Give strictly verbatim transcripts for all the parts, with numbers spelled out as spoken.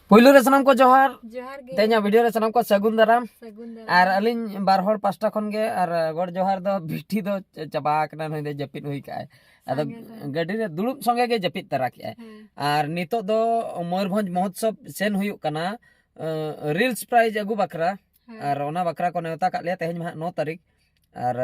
ᱯᱩᱭᱞᱩ ᱨᱮ ᱥᱟᱱᱟᱢ ᱠᱚ ᱡᱚᱦᱟᱨ᱾ ᱡᱚᱦᱟᱨ ᱜᱮ᱾ ᱛᱮᱦᱮᱧᱟᱜ ᱵᱷᱤᱰᱤᱭᱳ ᱨᱮ ᱥᱟᱱᱟᱢ ᱠᱚ ᱥᱟᱹᱜᱩᱱ ᱫᱟᱨᱟᱢ᱾ ᱥᱟᱹᱜᱩᱱ ᱫᱟᱨᱟᱢ᱾ ᱟᱨ ᱟᱹᱞᱤᱧ ᱵᱟᱨ ᱦᱚᱲ ᱯᱟᱥᱴᱟ ᱠᱷᱚᱱ ᱜᱮ ᱟᱨ ᱜᱚᱰ ᱡᱚᱦᱟᱨ ᱫᱚ ᱵᱷᱤᱴᱷᱤ ᱫᱚ ᱪᱟᱵᱟ ᱟᱠᱟᱱᱟ, ᱱᱩᱭ ᱫᱚ ᱡᱟᱹᱯᱤᱫ ᱦᱩᱭ ᱠᱟᱜᱼᱟᱭ᱾ ᱟᱫᱚ ᱥᱟᱸᱜᱮ ᱥᱟᱸᱜᱮ᱾ ᱜᱟᱹᱰᱤ ᱨᱮ ᱫᱩᱲᱩᱵ ᱥᱚᱸᱜᱮ ᱜᱮ ᱡᱟᱹᱯᱤᱫ ᱛᱟᱨᱟ ᱠᱮᱜᱼᱟᱭ᱾ ᱦᱮᱸ᱾ ᱟᱨ ᱱᱤᱛᱚᱜ ᱫᱚ ᱢᱚᱭᱩᱨᱵᱷᱚᱸᱡᱽ ᱢᱚᱦᱳᱛᱥᱚᱵ ᱥᱮᱱ ᱦᱩᱭᱩᱜ ᱠᱟᱱᱟ, ᱨᱤᱞᱥ ᱯᱨᱟᱭᱤᱡᱽ ᱟᱹᱜᱩ ᱵᱟᱠᱷᱨᱟ᱾ ᱦᱮᱸ᱾ ᱟᱨ ᱚᱱᱟ ᱵᱟᱠᱷᱨᱟ ᱠᱚ ᱱᱮᱣᱛᱟ ᱠᱟᱜ ᱞᱮᱭᱟ ᱛᱮᱦᱮᱧ ᱢᱟ ᱦᱟᱸᱜ ᱱᱚ ᱛᱟᱹᱨᱤᱠᱷ᱾ ᱟᱨ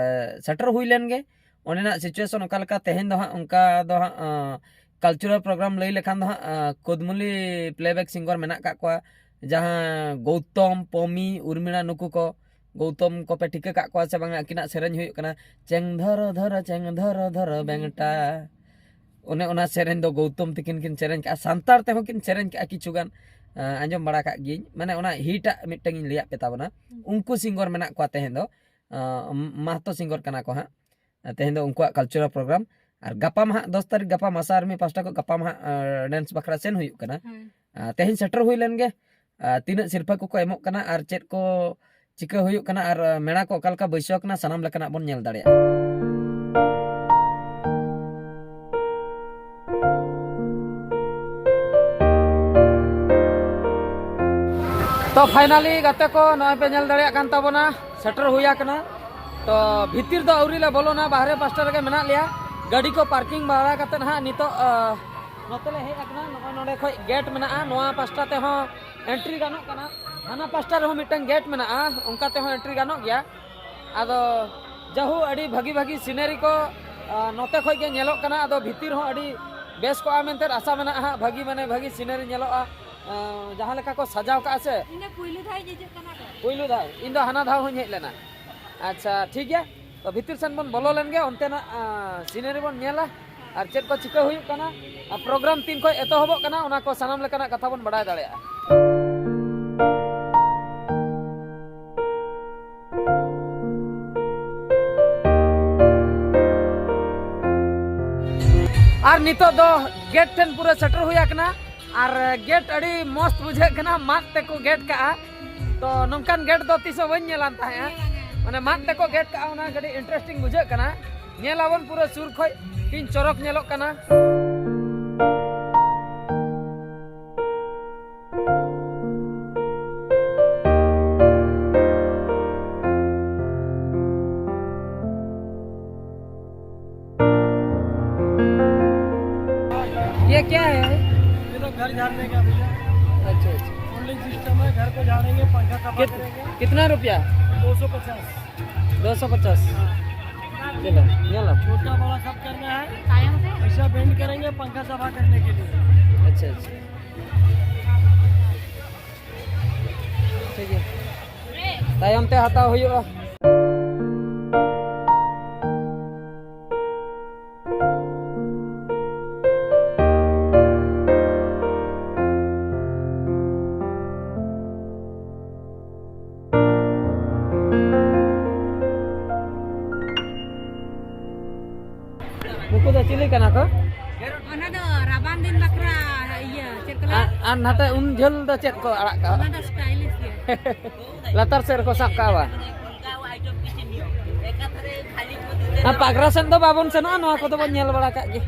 ᱥᱮᱴᱮᱨ ᱦᱩᱭ ᱞᱮᱱ ᱜᱮ᱾ ᱚᱸᱰᱮᱱᱟᱜ ᱥᱤᱪᱩᱭᱮᱥᱚᱱ ᱚᱠᱟ ᱞᱮᱠᱟ ᱛᱮᱦᱮᱧ ᱫᱚ ᱦᱟᱸᱜ, ᱚᱱᱠᱟ ᱫᱚ ᱦᱟᱸᱜ ᱠᱟᱞᱪᱟᱨᱟᱞ ᱯᱨᱳᱜᱨᱟᱢ ᱞᱟᱹᱭ ᱞᱮᱠᱷᱟᱱ ᱫᱚ ᱦᱟᱸᱜ ᱠᱩᱫᱢᱩᱞᱤ ᱯᱞᱮᱵᱮᱠ ᱥᱤᱝᱜᱚᱨ ᱢᱮᱱᱟᱜ ᱠᱟᱜ ᱠᱚᱣᱟ, ᱡᱟᱦᱟᱸ ᱜᱳᱣᱛᱚᱢ, ᱯᱚᱢᱤ, ᱩᱨᱢᱤᱲᱟ, ᱱᱩᱠᱩ ᱠᱚ᱾ ᱜᱳᱣᱛᱚᱢ ᱠᱚᱯᱮ ᱴᱷᱤᱠᱟᱹ ᱠᱟᱜ ᱠᱚᱣᱟ ᱥᱮ ᱵᱟᱝᱟ? ᱟᱹᱠᱤᱱᱟᱜ ᱥᱮᱨᱮᱧ ᱦᱩᱭᱩᱜ ᱠᱟᱱᱟ ᱪᱮᱝ ᱫᱷᱚᱨᱚ ᱫᱷᱚᱨᱚ ᱪᱮᱝ ᱫᱷᱚᱨᱚ ᱫᱷᱚᱨᱚ ᱵᱮᱝᱴᱟ᱾ ᱚᱱᱮ ᱚᱱᱟ ᱥᱮᱨᱮᱧ ᱫᱚ ᱜᱳᱣᱛᱚᱢ ᱛᱤᱠᱤᱱ ᱠᱤᱱ ᱥᱮᱨᱮᱧ ᱠᱟᱜᱼᱟ, ᱥᱟᱱᱛᱟᱲ ᱛᱮᱦᱚᱸ ᱠᱤᱱ ᱥᱮᱨᱮᱧ ᱠᱟᱜᱼᱟ ᱠᱤᱪᱷᱩ ᱜᱟᱱ᱾ ᱟᱸᱡᱚᱢ ᱵᱟᱲᱟ ᱠᱟᱜ ᱜᱤᱭᱟᱹᱧ, ᱢᱟᱱᱮ ᱚᱱᱟ ᱦᱤᱴᱟᱜ ᱢᱤᱫᱴᱟᱝ ᱤᱧ ᱞᱟᱹᱭᱟᱫ ᱯᱮ ᱛᱟᱵᱚᱱᱟ᱾ ᱩᱱᱠᱩ ᱥᱤᱝᱜᱚᱨ ᱢᱮᱱᱟᱜ ᱠᱚᱣᱟ ᱛᱮᱦᱮᱧ ᱫᱚ᱾ ᱟᱸ, ᱢᱟᱦᱛᱚ ᱥᱤᱝᱜᱚᱨ ᱠᱟᱱᱟ ᱠᱚ ᱦᱟᱸᱜ᱾ ᱛᱮᱦᱮᱧ ᱫᱚ ᱩᱱᱠᱩᱣᱟᱜ ᱠᱟᱞᱪᱟᱨᱟᱞ ᱯᱨᱳᱜᱨᱟᱢ᱾ ᱟᱨ ᱜᱟᱯᱟ ᱢᱟ ᱦᱟᱸᱜ ᱫᱚᱥ ᱛᱟᱹᱨᱤᱠᱷ, ᱜᱟᱯᱟ ᱢᱟᱥᱟ ᱟᱨᱢᱤ ᱯᱟᱥᱴᱟ ᱠᱷᱚᱱ ᱜᱟᱯᱟ ᱢᱟ ᱦᱟᱸᱜ ᱰᱮᱱᱥ ᱵᱟᱠᱷᱨᱟ ᱥᱮᱱ ᱦᱩᱭᱩᱜ ᱠᱟᱱᱟ᱾ ᱦᱮᱸ᱾ ᱟᱨ ᱛᱮᱦᱮᱧ ᱥᱮᱴᱮᱨ ᱦᱩᱭ ᱞᱮᱱ ᱜᱮ᱾ ᱟᱨ ᱛᱤᱱᱟᱹᱜ ᱥᱤᱨᱯᱟᱹ ᱠᱚᱠᱚ ᱮᱢᱚᱜ ᱠᱟᱱᱟ ᱟᱨ ᱪᱮᱫ ᱠᱚ ᱪᱤᱠᱟᱹ ᱦᱩᱭᱩᱜ ᱠᱟᱱᱟ ᱟᱨ ᱢᱮᱲᱟ ᱠᱚ ᱚᱠᱟ ᱞᱮᱠᱟ ᱵᱟᱹᱭᱥᱟᱹᱣ ᱠᱟᱱᱟ, ᱥᱟᱱᱟᱢ ᱞᱮᱠᱟᱱᱟᱜ ᱵᱚᱱ ᱧᱮᱞ ᱫᱟᱲᱮᱭᱟᱜᱼᱟ᱾ ᱛᱚ ᱯᱷᱟᱭᱱᱟᱞᱤ ᱜᱟᱛᱮ ᱠᱚ, ᱱᱚᱜᱼᱚᱭ ᱯᱮ ᱧᱮᱞ ᱫᱟᱲᱮᱭᱟᱜ ᱠᱟᱱ ᱛᱟᱵᱚᱱᱟ, ᱥᱮᱴᱮᱨ ᱦᱩᱭ ᱟᱠᱟᱱᱟ᱾ ᱛᱚ ᱵᱷᱤᱛᱤᱨ ᱫᱚ ᱟᱹᱣᱨᱤ ᱞᱮ ᱵᱚᱞᱚᱱᱟ, ᱵᱟᱦᱨᱮ ᱯᱟᱥᱴᱟ ᱨᱮᱜᱮ ᱢᱮᱱᱟᱜ ᱞᱮᱭᱟ᱾ ᱜᱟᱹᱰᱤ ᱠᱚ ᱯᱟᱨᱠᱤᱝ ᱵᱟᱲᱟ ᱠᱟᱛᱮ ᱱᱟᱦᱟᱜ ᱱᱤᱛᱚᱜ, ᱟᱸ, ᱱᱚᱛᱮ ᱞᱮ ᱦᱮᱡ ᱟᱠᱟᱱᱟ᱾ ᱱᱚᱜᱼᱚᱭ ᱱᱚᱰᱮ ᱠᱷᱚᱡ ᱜᱮᱴ ᱢᱮᱱᱟᱜᱼᱟ, ᱱᱚᱣᱟ ᱯᱟᱥᱴᱟ ᱛᱮᱦᱚᱸ ᱮᱱᱴᱨᱤ ᱜᱟᱱᱚᱜ ᱠᱟᱱᱟ, ᱦᱟᱱᱟ ᱯᱟᱥᱴᱟ ᱨᱮᱦᱚᱸ ᱢᱤᱫᱴᱟᱝ ᱜᱮᱴ ᱢᱮᱱᱟᱜᱼᱟ, ᱚᱱᱠᱟ ᱛᱮᱦᱚᱸ ᱮᱱᱴᱨᱤ ᱜᱟᱱᱚᱜ ᱜᱮᱭᱟ᱾ ᱟᱫᱚ ᱡᱟᱦᱳ, ᱟᱹᱰᱤ ᱵᱷᱟᱹᱜᱤ ᱵᱷᱟᱹᱜᱤ ᱥᱤᱱᱟᱨᱤ ᱠᱚ, ᱟᱸ, ᱱᱚᱛᱮ ᱠᱷᱚᱡ ᱜᱮ ᱧᱮᱞᱚᱜ ᱠᱟᱱᱟ᱾ ᱟᱫᱚ ᱵᱷᱤᱛᱤᱨ ᱦᱚᱸ ᱟᱹᱰᱤ ᱵᱮᱥ ᱠᱚᱜᱼᱟ ᱢᱮᱱᱛᱮ ᱟᱥᱟ ᱢᱮᱱᱟᱜᱼᱟ ᱦᱟᱸᱜ, ᱵᱷᱟᱹᱜᱤ, ᱢᱟᱱᱮ ᱵᱷᱟᱹᱜᱤ ᱥᱤᱱᱟᱨᱤ ᱧᱮᱞᱚᱜᱼᱟ᱾ ᱟᱸ, ᱡᱟᱦᱟᱸ ᱞᱮᱠᱟ ᱠᱚ ᱥᱟᱡᱟᱣ ᱠᱟᱜᱼᱟ ᱥᱮ᱾ ᱤᱧ ᱫᱚ ᱯᱩᱭᱞᱩ ᱫᱷᱟᱣ ᱤᱧ ᱦᱤᱡᱩᱜ ᱠᱟᱱᱟ ᱛᱚ᱾ ᱯᱩᱭᱞᱩ ᱫᱷᱟᱣ, ᱤᱧ ᱫᱚ ᱦᱟᱱᱟ ᱫᱷᱟᱣ ᱦᱚᱸᱧ ᱦᱮᱡ ᱞᱮᱱᱟ᱾ ᱟᱪᱪᱷᱟ, ᱴᱷᱤᱠ ᱜᱮᱭᱟ, ᱛᱚ ᱵᱷᱤᱛᱤᱨ ᱥᱮᱱ ᱵᱚᱱ ᱵᱚᱞᱚ ᱞᱮᱱ ᱜᱮ, ᱚᱱᱛᱮᱱᱟᱜ, ᱟᱸ, ᱥᱤᱱᱟᱨᱤ ᱵᱚᱱ ᱧᱮᱞᱟ ᱟᱨ ᱪᱮᱫ ᱠᱚ ᱪᱤᱠᱟᱹ ᱦᱩᱭᱩᱜ ᱠᱟᱱᱟ ᱟᱨ ᱯᱨᱳᱜᱨᱟᱢ ᱛᱤᱱ ᱠᱷᱚᱡ ᱮᱛᱚᱦᱚᱵᱚᱜ ᱠᱟᱱᱟ, ᱚᱱᱟ ᱠᱚ ᱥᱟᱱᱟᱢ ᱞᱮᱠᱟᱱᱟᱜ ᱠᱟᱛᱷᱟ ᱵᱚᱱ ᱵᱟᱲᱟᱭ ᱫᱟᱲᱮᱭᱟᱜᱼᱟ᱾ ᱟᱨ ᱱᱤᱛᱚᱜ ᱫᱚ ᱜᱮᱴ ᱴᱷᱮᱱ ᱯᱩᱨᱟᱹ ᱥᱮᱴᱮᱨ ᱦᱩᱭ ᱟᱠᱟᱱᱟ᱾ ᱟᱨ ᱜᱮᱴ ᱟᱹᱰᱤ ᱢᱚᱥᱛ ᱵᱩᱡᱷᱟᱹᱜ ᱠᱟᱱᱟ, ᱢᱟᱫ ᱛᱮᱠᱚ ᱜᱮᱴ ᱠᱟᱜᱼᱟ᱾ ᱛᱚ ᱱᱚᱝᱠᱟᱱ ᱜᱮᱴ ᱫᱚ ᱛᱤᱥ ᱦᱚᱸ ᱵᱟᱹᱧ ᱧᱮᱞᱟᱱ ᱛᱟᱦᱮᱸᱜᱼᱟ᱾ ᱢᱟᱱᱮ ᱢᱟᱫ ᱛᱮᱠᱚ ᱜᱮᱴ ᱠᱟᱜᱼᱟ, ᱚᱱᱟ ᱠᱟᱹᱴᱤᱡ ᱤᱱᱴᱟᱨᱮᱥᱴᱤᱝ ᱵᱩᱡᱷᱟᱹᱜ ᱠᱟᱱᱟ᱾ ᱧᱮᱞ ᱟᱵᱚᱱ ᱯᱩᱨᱟᱹ ᱥᱩᱨ ᱠᱷᱚᱡ ᱛᱤᱱ ᱪᱚᱨᱚᱠ ᱧᱮᱞᱚᱜ ᱠᱟᱱᱟ᱾ झाड़ने का भैया। अच्छा, अच्छा। फोल्डिंग सिस्टम है, घर पे झाड़ेंगे, पंखा सफा कित- करेंगे। कितना रुपया? दो सौ पचास। दो सौ पचास। चलो, ये लो। छोटा बड़ा सब करना है। ऐसा बेंड करेंगे पंखा सफा करने के लिए। अच्छा, अच्छा। ठीक है। ᱛᱟᱭᱚᱢ ᱛᱮ ᱦᱟᱛᱟᱣ ᱦᱩᱭᱩᱜᱼᱟ᱾ ᱱᱩᱠᱩ ᱫᱚ ᱪᱤᱞᱤ ᱠᱟᱱᱟ ᱠᱚ? ᱚᱱᱟ ᱫᱚ ᱨᱟᱵᱟᱝ ᱫᱤᱱ ᱵᱟᱠᱷᱨᱟ, ᱤᱭᱟᱹ, ᱪᱮᱫ ᱠᱚ ᱞᱟᱹᱭᱟ? ᱟᱨ, ᱟᱨ ᱱᱟᱛᱮ ᱩᱱ ᱡᱷᱟᱹᱞ ᱫᱚ ᱪᱮᱫ ᱠᱚ ᱟᱲᱟᱜ ᱠᱟᱜᱼᱟ? ᱚᱱᱟ ᱫᱚ ᱥᱴᱟᱭᱞᱤᱥ ᱜᱮ᱾ ᱞᱟᱛᱟᱨ ᱥᱮᱫ ᱨᱮᱠᱚ ᱥᱟᱵ ᱠᱟᱜᱼᱟ᱾ ᱟᱨ ᱯᱟᱜᱽᱨᱟ ᱥᱮᱱ ᱫᱚ ᱵᱟᱵᱚᱱ ᱥᱮᱱᱚᱜᱼᱟ, ᱱᱚᱣᱟ ᱠᱚᱫᱚ ᱵᱚᱱ ᱧᱮᱞ ᱵᱟᱲᱟ ᱠᱟᱜ ᱜᱮ᱾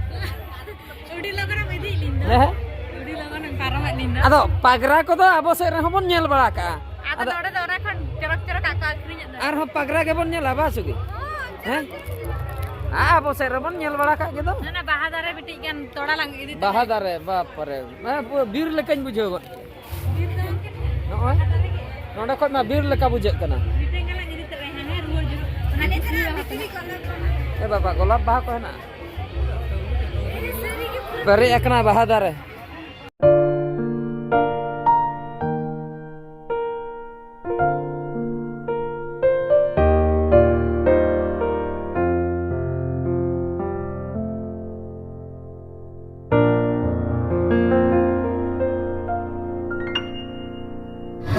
ᱟᱹᱰᱤ ᱞᱚᱜᱚᱱ ᱮᱢ ᱤᱫᱤᱭᱮᱫ ᱞᱤᱧ ᱫᱚ᱾ ᱦᱮᱸ? ᱟᱹᱰᱤ ᱞᱚᱜᱚᱱ ᱮᱢ ᱯᱟᱨᱚᱢᱮᱫ ᱞᱤᱧ ᱫᱚ᱾ ᱟᱫᱚ ᱯᱟᱜᱽᱨᱟ ᱠᱚᱫᱚ ᱟᱵᱚ ᱥᱮᱫ ᱨᱮᱦᱚᱸ ᱵᱚᱱ ᱧᱮᱞ ᱵᱟᱲᱟ ᱠᱟᱜᱼᱟ᱾ ᱟᱫᱚ ᱟᱫᱚ ᱱᱚᱰᱮ ᱫᱚ ᱚᱱᱟ ᱠᱷᱚᱱ ᱪᱚᱨᱚᱠ ᱪᱚᱨᱚᱠ ᱟᱜ ᱠᱚ ᱟᱹᱠᱷᱨᱤᱧᱮᱫ ᱫᱚ᱾ ᱟᱨᱦᱚᱸ ᱯᱟᱜᱽᱨᱟ ᱜᱮᱵᱚᱱ ᱧᱮᱞᱟ, ᱵᱟᱝ ᱥᱩᱜᱤ? ᱦᱚᱸ, ᱦᱮᱸ? ᱟᱵᱚ ᱥᱮᱫ ᱨᱮᱵᱚᱱ ᱧᱮᱞ ᱵᱟᱲᱟ ᱠᱟᱜ ᱜᱮᱫᱚ᱾ ᱚᱱᱟ ᱵᱟᱦᱟ ᱫᱟᱨᱮ ᱢᱤᱫᱴᱤᱡ ᱜᱟᱱ ᱛᱚᱲᱟ ᱞᱟᱝ ᱤᱫᱤ ᱛᱚᱨᱟᱭᱟ᱾ ᱵᱟᱦᱟ ᱫᱟᱨᱮ, ᱵᱟᱯ ᱨᱮ᱾ ᱦᱮᱸ, ᱯᱩᱨᱟᱹ ᱵᱤᱨ ᱞᱮᱠᱟᱧ ᱵᱩᱡᱷᱟᱹᱣ ᱜᱚᱫ ᱠᱮᱫᱟ᱾ ᱵᱤᱨ ᱫᱚ ᱵᱟᱝ ᱠᱟᱱᱟ᱾ ᱱᱚᱜᱼᱚᱭ᱾ ᱱᱚᱰᱮ ᱠᱷᱚᱡ ᱢᱟ ᱵᱤᱨ ᱞᱮᱠᱟ ᱵᱩᱡᱷᱟᱹᱜ ᱠᱟᱱᱟ᱾ ᱢᱤᱫᱴᱮᱱ ᱜᱟᱱ ᱞᱟᱝ ᱤᱫᱤ ᱛᱚᱨᱟᱭᱟ, ᱦᱟᱱᱮ ᱨᱩᱣᱟᱹᱲ ᱡᱚᱦᱚᱜ᱾ ᱦᱟᱱᱮ ᱪᱟᱞᱟᱜ ᱢᱮ, ᱪᱤᱞᱤ ᱠᱚᱞᱚᱢ ᱠᱚ ᱦᱮᱱᱟᱜ? ᱮ ᱵᱟᱵᱟ, ᱜᱳᱞᱟᱯ ᱵᱟᱦᱟ ᱠᱚ ᱦᱮᱱᱟᱜᱼᱟ᱾ ᱮ, ᱥᱟᱹᱨᱤ ᱜᱮ ᱯᱩᱨᱟᱹ ᱯᱮᱨᱮᱡ ᱟᱠᱟᱱᱟ ᱵᱟᱦᱟ ᱫᱟᱨᱮ᱾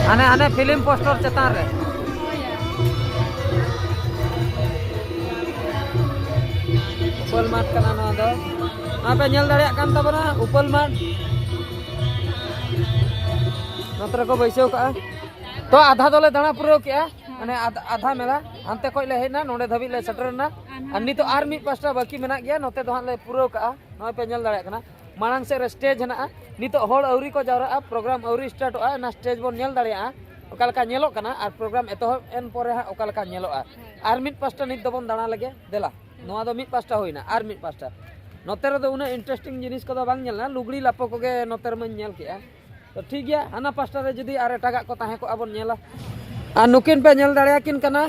ᱦᱟᱱᱮ, ᱦᱟᱱᱮ ᱯᱷᱤᱞᱢ ᱯᱳᱥᱴᱟᱨ ᱪᱮᱛᱟᱱ ᱨᱮ᱾ ᱩᱯᱟᱹᱞ ᱢᱟᱴᱷ ᱠᱟᱱᱟ ᱱᱚᱣᱟ ᱫᱚ᱾ ᱱᱚᱣᱟ ᱯᱮ ᱧᱮᱞ ᱫᱟᱲᱮᱭᱟᱜ ᱠᱟᱱ ᱛᱟᱵᱚᱱᱟ, ᱩᱯᱟᱹᱞ ᱢᱟᱴᱷ᱾ ᱱᱚᱛᱮ ᱨᱮᱠᱚ ᱵᱟᱹᱭᱥᱟᱹᱣ ᱠᱟᱜᱼᱟ᱾ ᱛᱚ, ᱟᱫᱷᱟ ᱫᱚᱞᱮ ᱫᱟᱬᱟ ᱯᱩᱨᱟᱹᱣ ᱠᱮᱜᱼᱟ, ᱢᱟᱱᱮ ᱟᱫ-, ᱟᱫᱷᱟ ᱢᱮᱞᱟ᱾ ᱦᱟᱱᱛᱮ ᱠᱷᱚᱡ ᱞᱮ ᱦᱮᱡ ᱮᱱᱟ, ᱱᱚᱰᱮ ᱫᱷᱟᱹᱵᱤᱡ ᱞᱮ ᱥᱮᱴᱮᱨ ᱮᱱᱟ᱾ ᱟᱨ ᱱᱤᱛᱚᱜ ᱟᱨ ᱢᱤᱫ ᱯᱟᱥᱴᱟ ᱵᱟᱹᱠᱤ ᱢᱮᱱᱟᱜ ᱜᱮᱭᱟ, ᱱᱚᱛᱮ ᱫᱚ ᱦᱟᱸᱜ ᱞᱮ ᱯᱩᱨᱟᱹᱣ ᱠᱟᱜᱼᱟ᱾ ᱱᱚᱜᱼᱚᱭ ᱯᱮ ᱧᱮᱞ ᱫᱟᱲᱮᱭᱟᱜ ᱠᱟᱱᱟ, ᱢᱟᱲᱟᱝ ᱥᱮᱫ ᱨᱮ ᱥᱴᱮᱡᱽ ᱦᱮᱱᱟᱜᱼᱟ᱾ ᱱᱤᱛᱚᱜ ᱦᱚᱲ ᱟᱹᱣᱨᱤ ᱠᱚ ᱡᱟᱣᱨᱟᱜᱼᱟ, ᱯᱨᱳᱜᱨᱟᱢ ᱟᱹᱣᱨᱤ ᱥᱴᱟᱨᱴᱚᱜᱼᱟ, ᱚᱱᱟ ᱥᱴᱮᱡᱽ ᱵᱚᱱ ᱧᱮᱞ ᱫᱟᱲᱮᱭᱟᱜᱼᱟ ᱚᱠᱟ ᱞᱮᱠᱟ ᱧᱮᱞᱚᱜ ᱠᱟᱱᱟ, ᱟᱨ ᱯᱨᱳᱜᱨᱟᱢ ᱮᱛᱚᱦᱚᱵ ᱮᱱ ᱯᱚᱨᱮ ᱦᱟᱸᱜ ᱚᱠᱟ ᱞᱮᱠᱟ ᱧᱮᱞᱚᱜᱼᱟ᱾ ᱟᱨ ᱢᱤᱫ ᱯᱟᱥᱴᱟ ᱱᱤᱛ ᱫᱚᱵᱚᱱ ᱫᱟᱬᱟ ᱞᱮᱜᱮ, ᱫᱮᱞᱟ᱾ ᱱᱚᱣᱟ ᱫᱚ ᱢᱤᱫ ᱯᱟᱥᱴᱟ ᱦᱩᱭᱱᱟ, ᱟᱨ ᱢᱤᱫ ᱯᱟᱥᱴᱟ᱾ ᱱᱚᱛᱮ ᱨᱮᱫᱚ ᱩᱱᱟᱹᱜ ᱤᱱᱴᱟᱨᱮᱥᱴᱤᱝ ᱡᱤᱱᱤᱥ ᱠᱚᱫᱚ ᱵᱟᱝ ᱧᱮᱞ ᱞᱮᱱᱟ, ᱞᱩᱜᱽᱲᱤ ᱞᱟᱯᱚ ᱠᱚᱜᱮ ᱱᱚᱛᱮ ᱨᱮᱢᱟᱧ ᱧᱮᱞ ᱠᱮᱜᱼᱟ᱾ ᱛᱚ ᱴᱷᱤᱠ ᱜᱮᱭᱟ, ᱦᱟᱱᱟ ᱯᱟᱥᱴᱟ ᱨᱮ ᱡᱩᱫᱤ ᱟᱨ ᱮᱴᱟᱜᱟᱜ ᱠᱚ ᱛᱟᱦᱮᱸ ᱠᱚᱜᱼᱟ ᱵᱚᱱ ᱧᱮᱞᱟ᱾ ᱟᱨ ᱱᱩᱠᱤᱱ ᱯᱮ ᱧᱮᱞ ᱫᱟᱲᱮᱭᱟᱠᱤᱱ ᱠᱟᱱᱟ,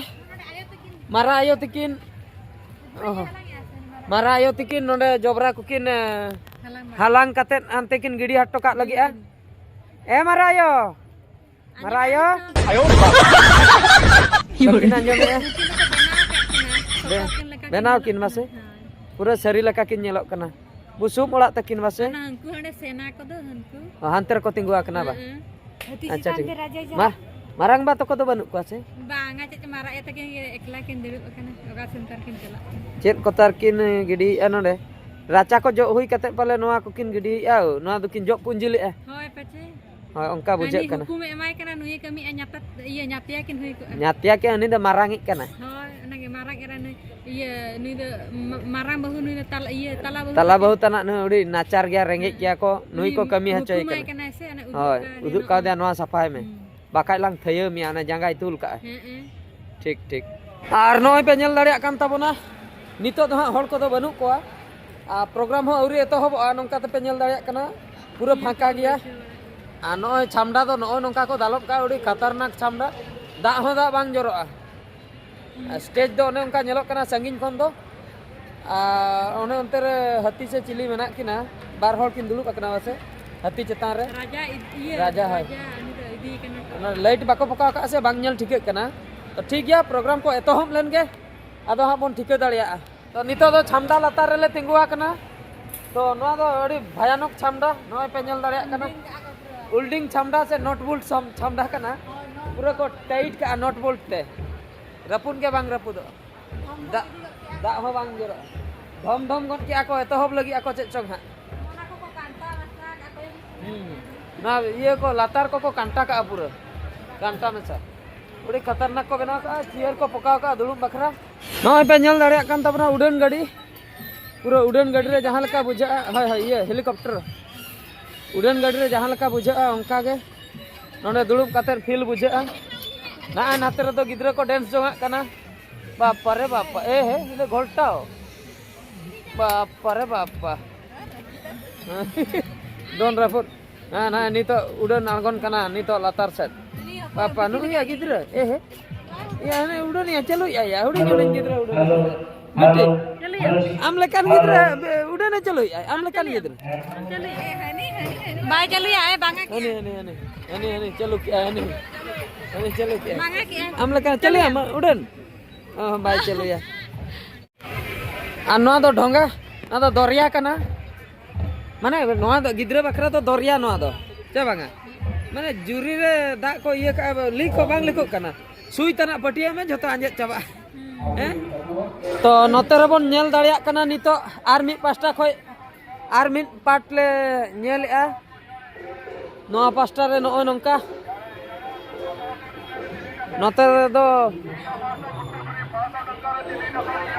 ᱢᱟᱨᱟ ᱟᱭᱳ ᱛᱤᱠᱤᱱ, ᱚ, ᱢᱟᱨᱟ ᱟᱭᱳ ᱛᱤᱠᱤᱱ ᱱᱚᱰᱮ ᱡᱚᱵᱽᱨᱟ ᱠᱚᱠᱤᱱ ᱮ, ᱦᱟᱞᱟᱝ ᱠᱟᱛᱮᱫ ᱦᱟᱱᱛᱮ ᱠᱤᱱ ᱜᱤᱰᱤ ᱦᱚᱴᱚ ᱠᱟᱜ ᱞᱟᱹᱜᱤᱫᱼᱟ᱾ ᱮ ᱢᱟᱨᱟ ᱟᱭᱳ, ᱢᱟᱨᱟ ᱟᱭᱳ᱾ ᱵᱟᱹᱠᱤᱱ ᱟᱸᱡᱚᱢᱮᱜᱼᱟ᱾ ᱵᱮᱱᱟᱣ ᱠᱤᱱ ᱢᱟᱥᱮ᱾ ᱯᱩᱨᱟᱹ ᱥᱟᱹᱨᱤ ᱞᱮᱠᱟ ᱠᱤᱱ ᱧᱮᱞᱚᱜ ᱠᱟᱱᱟ᱾ ᱵᱩᱥᱩᱵ ᱚᱲᱟᱜ ᱛᱟᱹᱠᱤᱱ ᱢᱟᱥᱮ᱾ ᱚᱱᱟ ᱦᱟᱹᱱᱠᱩ ᱦᱟᱸᱰᱮ ᱥᱮᱱᱟ ᱠᱚᱫᱚ ᱦᱟᱹᱱᱠᱩ᱾ ᱚ, ᱦᱟᱱᱛᱮ ᱨᱮᱠᱚ ᱛᱤᱸᱜᱩ ᱟᱠᱟᱱᱟ ᱵᱟ? ᱦᱮᱸ᱾ ᱟᱪᱪᱷᱟ, ᱴᱷᱤᱠ᱾ ᱢᱟ-, ᱢᱟᱨᱟᱝ ᱵᱟ ᱛᱟᱠᱚ ᱫᱚ ᱵᱟᱹᱱᱩᱜ ᱠᱚᱣᱟ ᱥᱮ? ᱵᱟᱝᱟ, ᱪᱮᱫ ᱪᱚ ᱢᱟᱨᱟᱜ ᱮ ᱛᱟᱹᱠᱤᱱ ᱮᱠᱞᱟ ᱠᱤᱱ ᱫᱩᱲᱩᱵ ᱟᱠᱟᱱᱟ, ᱚᱠᱟ ᱥᱮᱱ ᱛᱟᱨ ᱠᱤᱱ ᱪᱟᱞᱟᱜ ᱠᱟᱱᱟ᱾ ᱪᱮᱫ ᱠᱚ ᱛᱟᱨ ᱠᱤᱱ ᱜᱤᱰᱤᱭᱮᱫᱼᱟ ᱱᱚᱰᱮ? ᱨᱟᱪᱟ ᱠᱚ ᱡᱚᱜ ᱦᱩᱭ ᱠᱟᱛᱮᱫ ᱯᱟᱞᱮ ᱱᱚᱣᱟ ᱠᱚᱠᱤᱱ ᱜᱤᱰᱤᱭᱮᱫᱼᱟ, ᱱᱚᱣᱟ ᱫᱚᱠᱤᱱ ᱡᱚᱜ ᱯᱩᱸᱡᱤ ᱞᱮᱫᱼᱟ᱾ ᱦᱳᱭ ᱯᱟᱪᱮ᱾ ᱦᱳᱭ, ᱚᱱᱠᱟ ᱵᱩᱡᱷᱟᱹᱜ ᱦᱟᱹᱱᱤ ᱠᱟᱱᱟ᱾ ᱦᱩᱠᱩᱢᱮ ᱮᱢᱟᱭ ᱠᱟᱱᱟ, ᱱᱩᱭᱮ ᱠᱟᱹᱢᱤᱭᱮᱫᱼᱟ, ᱧᱟᱛᱟ-, ᱤᱭᱟᱹ, ᱧᱟᱛᱭᱟ ᱠᱤᱱ ᱦᱩᱭ ᱠᱚᱜᱼᱟ᱾ ᱧᱟᱛᱭᱟ ᱠᱤ ᱩᱱᱤ ᱫᱚ ᱢᱟᱨᱟᱝᱤᱡ ᱠᱟᱱᱟᱭ᱾ ᱦᱳᱭ, ᱚᱱᱟᱜᱮ ᱢᱟᱨᱟᱝ ᱮᱨᱟ ᱱᱩᱭ, ᱤᱭᱟᱹ, ᱱᱩᱭ ᱫᱚ ᱢᱟ-, ᱢᱟᱨᱟᱝ ᱵᱟᱹᱦᱩ, ᱱᱩᱭ ᱫᱚ ᱛᱟᱞᱟ, ᱤᱭᱟᱹ, ᱛᱟᱞᱟ ᱵᱟᱹᱦᱩ ᱛᱟᱞᱟ ᱛᱟᱠᱤᱱ᱾ ᱵᱟᱹᱦᱩ ᱛᱟᱱᱟᱜ ᱱᱩᱭ ᱟᱹᱰᱤ ᱱᱟᱪᱟᱨ ᱜᱮᱭᱟ, ᱨᱮᱸᱜᱮᱡ ᱦᱮᱸ᱾ ᱜᱮᱭᱟ ᱠᱚ, ᱱᱩᱭ ᱩᱱᱤ ᱠᱚ ᱠᱟᱹᱢᱤ ᱦᱚᱪᱚᱭᱮ ᱦᱩᱠᱩᱢᱟᱭ ᱠᱟᱱᱟ᱾ ᱠᱟᱱᱟᱭ ᱥᱮ, ᱚᱱᱟ ᱩᱫᱩᱜ ᱦᱳᱭ, ᱠᱟᱣᱫᱮᱭᱟ ᱩᱫᱩᱜ ᱱᱚᱣᱟ᱾ ᱠᱟᱣᱫᱮᱭᱟ ᱱᱚᱣᱟ ᱥᱟᱯᱷᱟᱭ ᱢᱮ᱾ ᱦᱩᱸ᱾ ᱵᱟᱠᱷᱟᱡ ᱞᱟᱝ ᱛᱷᱟᱹᱭᱟᱹ ᱢᱮᱭᱟ, ᱚᱱᱟ ᱡᱟᱸᱜᱟᱭ ᱛᱩᱞ ᱠᱟᱜᱼᱟ᱾ ᱦᱮᱸ, ᱦᱮᱸ᱾ ᱴᱷᱤᱠ, ᱴᱷᱤᱠ᱾ ᱟᱨ ᱱᱚᱜᱼᱚᱭ ᱯᱮ ᱧᱮᱞ ᱫᱟᱲᱮᱭᱟᱜ ᱠᱟᱱ ᱛᱟᱵᱚᱱᱟ, ᱱᱤᱛᱚᱜ ᱫᱚ ᱦᱟᱸᱜ ᱦᱚᱲ ᱠᱚᱫᱚ ᱵᱟᱹᱱᱩᱜ ᱠᱚᱣᱟ᱾ ᱟᱨ ᱯᱨᱳᱜᱨᱟᱢ ᱦᱚᱸ ᱟᱹᱣᱨᱤ ᱮᱛᱚᱦᱚᱵᱚᱜᱼᱟ, ᱱᱚᱝᱠᱟ ᱛᱮᱯᱮ ᱧᱮᱞ ᱫᱟᱲᱮᱭᱟᱜ ᱠᱟᱱᱟ, ᱯᱩᱨᱟᱹ ᱯᱷᱟᱸᱠᱟ ᱜᱮᱭᱟ᱾ ᱟᱨ ᱱᱚᱜᱼᱚᱭ ᱪᱷᱟᱢᱰᱟ ᱫᱚ ᱱᱚᱜᱼᱚᱭ ᱱᱚᱝᱠᱟ ᱠᱚ ᱫᱟᱞᱚᱵ ᱠᱟᱜᱼᱟ, ᱟᱹᱰᱤ ᱠᱷᱟᱛᱟᱨᱱᱟᱠ ᱪᱷᱟᱢᱰᱟ, ᱫᱟᱜ ᱦᱚᱸ ᱫᱟᱜ ᱵᱟᱝ ᱡᱚᱨᱚᱜᱼᱟ᱾ ᱟᱨ ᱥᱴᱮᱡᱽ ᱫᱚ ᱚᱱᱮ ᱚᱱᱠᱟ ᱧᱮᱞᱚᱜ ᱠᱟᱱᱟ ᱥᱟᱺᱜᱤᱧ ᱠᱷᱚᱱ ᱫᱚ᱾ ᱟᱨ ᱚᱱᱮ ᱚᱱᱛᱮ ᱨᱮ ᱦᱟᱹᱛᱤ ᱥᱮ ᱪᱤᱞᱤ ᱢᱮᱱᱟᱜ ᱠᱤᱱᱟ, ᱵᱟᱨ ᱦᱚᱲ ᱠᱤᱱ ᱫᱩᱲᱩᱵ ᱟᱠᱟᱱᱟ ᱯᱟᱥᱮ ᱦᱟᱹᱛᱤ ᱪᱮᱛᱟᱱ ᱨᱮ᱾ ᱨᱟᱡᱟ ᱤᱫ-, ᱤᱭᱟᱹ, ᱨᱟᱡᱟ, ᱦᱳᱭ᱾ ᱨᱟᱡᱟ, ᱩᱱᱤ ᱫᱚ ᱤᱫᱤᱭᱮ ᱠᱟᱱᱟ ᱠᱚ᱾ ᱚᱱᱟ ᱞᱟᱭᱤᱴ ᱵᱟᱠᱚ ᱯᱚᱠᱟᱣ ᱠᱟᱜᱼᱟ ᱥᱮ ᱵᱟᱝ ᱧᱮᱞ ᱴᱷᱤᱠᱟᱹᱜ ᱠᱟᱱᱟ᱾ ᱛᱚ ᱴᱷᱤᱠ ᱜᱮᱭᱟ, ᱯᱨᱳᱜᱨᱟᱢ ᱠᱚ ᱮᱛᱚᱦᱚᱵ ᱞᱮᱱ ᱜᱮ, ᱟᱫᱚ ᱦᱟᱸᱜ ᱵᱚᱱ ᱴᱷᱤᱠᱟᱹ ᱫᱟᱲᱮᱭᱟᱜᱼᱟ᱾ ᱛᱚ ᱱᱤᱛᱚᱜ ᱫᱚ ᱪᱷᱟᱢᱰᱟ ᱞᱟᱛᱟᱨ ᱨᱮᱞᱮ ᱛᱤᱸᱜᱩ ᱟᱠᱟᱱᱟ᱾ ᱛᱚ ᱱᱚᱣᱟ ᱫᱚ ᱟᱹᱰᱤ ᱵᱷᱚᱭᱟᱱᱚᱠ ᱪᱷᱟᱢᱰᱟ, ᱱᱚᱜᱼᱚᱭ ᱯᱮ ᱧᱮᱞ ᱫᱟᱲᱮᱭᱟᱜ ᱠᱟᱱᱟ᱾ ᱩᱞᱰᱤᱝ ᱪᱷᱟᱢᱰᱟ ᱥᱮ ᱱᱚᱴ ᱵᱳᱞᱴ ᱪᱷᱟᱢ-, ᱪᱷᱟᱢᱰᱟ ᱠᱟᱱᱟ᱾ ᱯᱩᱨᱟᱹ ᱠᱚ ᱴᱟᱭᱤᱴ ᱠᱟᱜᱼᱟ ᱱᱚᱴ ᱵᱳᱞᱴ ᱛᱮ, ᱨᱟᱹᱯᱩᱫ ᱜᱮ ᱵᱟᱝ ᱨᱟᱹᱯᱩᱫᱚᱜᱼᱟ᱾ ᱫᱟᱜ, ᱫᱟᱜ ᱦᱚᱸ ᱵᱟᱝ ᱡᱚᱨᱚᱜᱼᱟ᱾ ᱰᱷᱚᱢ ᱰᱷᱚᱢ ᱜᱚᱫ ᱠᱮᱜᱼᱟ ᱠᱚ, ᱮᱛᱚᱦᱚᱵ ᱞᱟᱹᱜᱤᱫ ᱟᱠᱚ ᱪᱮᱫ ᱪᱚᱝ ᱦᱟᱸᱜ᱾ ᱦᱩᱸ᱾ ᱱᱚᱣᱟ ᱤᱭᱟᱹ ᱠᱚ ᱞᱟᱛᱟᱨ ᱠᱚᱠᱚ ᱠᱟᱱᱴᱟ ᱠᱟᱜᱼᱟ, ᱯᱩᱨᱟᱹ ᱠᱟᱱᱴᱟ ᱢᱮᱥᱟ᱾ ᱟᱹᱰᱤ ᱠᱷᱟᱛᱟᱨᱱᱟᱠ ᱠᱚ ᱵᱮᱱᱟᱣ ᱠᱟᱜᱼᱟ, ᱪᱮᱭᱟᱨ ᱠᱚ ᱯᱚᱠᱟᱣ ᱠᱟᱜᱼᱟ ᱫᱩᱲᱩᱵ ᱵᱟᱠᱷᱨᱟ᱾ ᱱᱚᱜᱼᱚᱭ ᱯᱮ ᱧᱮᱞ ᱫᱟᱲᱮᱭᱟᱜ ᱠᱟᱱ ᱛᱟᱵᱚᱱᱟ ᱩᱰᱟᱹᱱ ᱜᱟᱹᱰᱤ, ᱯᱩᱨᱟᱹ ᱩᱰᱟᱹᱱ ᱜᱟᱹᱰᱤ ᱨᱮ ᱡᱟᱦᱟᱸ ᱞᱮᱠᱟ ᱵᱩᱡᱷᱟᱹᱜᱼᱟ, ᱦᱳᱭ, ᱦᱳᱭ, ᱤᱭᱟᱹ ᱦᱮᱞᱤᱠᱚᱯᱴᱟᱨ᱾ ᱩᱰᱟᱹᱱ ᱜᱟᱹᱰᱤ ᱨᱮ ᱡᱟᱦᱟᱸ ᱞᱮᱠᱟ ᱵᱩᱡᱷᱟᱹᱜᱼᱟ ᱚᱱᱠᱟ ᱜᱮ ᱱᱚᱰᱮ ᱫᱩᱲᱩᱵ ᱠᱟᱛᱮᱫ ᱯᱷᱤᱞ ᱵᱩᱡᱷᱟᱹᱜᱼᱟ᱾ ᱱᱚᱜᱼᱚᱭ ᱱᱟᱛᱮ ᱨᱮᱫᱚ ᱜᱤᱫᱽᱨᱟᱹ ᱠᱚ ᱰᱮᱱᱥ ᱡᱚᱝᱟᱜ ᱠᱟᱱᱟ᱾ ᱵᱟᱯ ᱨᱮ ᱵᱟᱯ, ᱮ ᱦᱮ, ᱤᱧ ᱫᱚ ᱜᱷᱚᱞᱴᱟᱣ᱾ ᱵᱟᱯᱟ ᱨᱮ ᱵᱟᱯᱟ᱾ ᱫᱚᱱ ᱨᱟᱹᱯᱩᱫ᱾ ᱦᱮᱸ, ᱱᱚᱜᱼᱚᱭ ᱱᱤᱛᱚᱜ ᱩᱰᱟᱹᱱ ᱟᱬᱜᱚᱱ ᱠᱟᱱᱟ, ᱱᱤᱛᱚᱜ ᱞᱟᱛᱟᱨ ᱥᱮᱫ᱾ ᱵᱟᱯᱟ, ᱱᱩᱭᱟᱜ ᱜᱤᱫᱽᱨᱟᱹ, ᱮ ᱦᱮ᱾ ᱮ, ᱦᱟᱱᱮ ᱩᱰᱟᱹᱱᱮᱜᱼᱟ, ᱪᱟᱹᱞᱩᱭᱮᱜᱼᱟᱭ ᱭᱟ, ᱦᱩᱰᱤᱧ ᱦᱩᱰᱤᱧ ᱜᱤᱫᱽᱨᱟᱹ ᱩᱰᱟᱹᱱᱮᱜᱼᱟ᱾ ᱢᱤᱫᱴᱤᱡ᱾ ᱟᱢ ᱞᱮᱠᱟᱱ ᱜᱤᱫᱽᱨᱟᱹ, ᱩᱰᱟᱹᱱᱮ ᱪᱟᱹᱞᱩᱭᱮᱜᱼᱟᱭ, ᱟᱢ ᱞᱮᱠᱟᱱ ᱜᱤᱫᱽᱨᱟᱹ᱾ ᱵᱟᱭ ᱪᱟᱹᱞᱩᱭᱟ, ᱟᱭ ᱵᱟᱝᱟ ᱠᱮᱜᱼᱟ᱾ ᱦᱟᱹᱱᱤ, ᱦᱟᱹᱱᱤ, ᱦᱟᱹᱱᱤ, ᱦᱟᱹᱱᱤ, ᱦᱟᱹᱱᱤ ᱪᱟᱹᱞᱩ ᱠᱮᱜᱼᱟᱭ, ᱦᱟᱹᱱᱤ, ᱦᱟᱹᱱᱤ ᱪᱟᱹᱞᱩ ᱠᱮᱜᱼᱟᱭ᱾ ᱵᱟᱝᱟ ᱠᱮᱜᱼᱟᱭ᱾ ᱟᱢ ᱞᱮᱠᱟ ᱪᱟᱹᱞᱩᱭᱟᱢ, ᱩᱰᱟᱹᱱ᱾ ᱚ, ᱵᱟᱭ ᱪᱟᱹᱞᱩᱭᱟ᱾ ᱟᱨ ᱱᱚᱣᱟ ᱫᱚ ᱰᱷᱚᱸᱜᱟ, ᱱᱚᱣᱟ ᱫᱚ ᱫᱚᱨᱭᱟ ᱠᱟᱱᱟ᱾ ᱢᱟᱱᱮ ᱱᱚᱣᱟ ᱫᱚ ᱜᱤᱫᱽᱨᱟᱹ ᱵᱟᱠᱷᱨᱟ ᱫᱚ ᱫᱚᱨᱭᱟ ᱱᱚᱣᱟ ᱫᱚ, ᱪᱮ ᱵᱟᱝᱟ? ᱢᱟᱱᱮ ᱡᱩᱨᱤ ᱨᱮ ᱫᱟᱜ ᱠᱚ ᱤᱭᱟᱹ ᱠᱟᱜᱼᱟ, ᱞᱤᱠ ᱠᱚ ᱵᱟᱝ ᱞᱤᱠᱚᱜ ᱠᱟᱱᱟ᱾ ᱥᱩᱭ ᱛᱟᱱᱟᱜ ᱯᱟᱹᱴᱤᱭᱟᱹ ᱢᱮ, ᱡᱷᱚᱛᱚ ᱟᱸᱡᱮᱫ ᱪᱟᱵᱟᱜᱼᱟ᱾ ᱦᱮᱸ? ᱛᱚ ᱱᱚᱛᱮ ᱨᱮᱵᱚᱱ ᱧᱮᱞ ᱫᱟᱲᱮᱭᱟᱜ ᱠᱟᱱᱟ ᱱᱤᱛᱚᱜ ᱟᱨ ᱢᱤᱫ ᱯᱟᱦᱴᱟ ᱠᱷᱚᱡ ᱟᱨ ᱢᱤᱫ ᱯᱟᱴ ᱞᱮ ᱧᱮᱞᱮᱜᱼᱟ᱾ ᱱᱚᱣᱟ ᱯᱟᱥᱴᱟ ᱨᱮ ᱱᱚᱜᱼᱚᱭ ᱱᱚᱝᱠᱟ᱾ ᱱᱚᱛᱮ ᱨᱮᱫᱚ,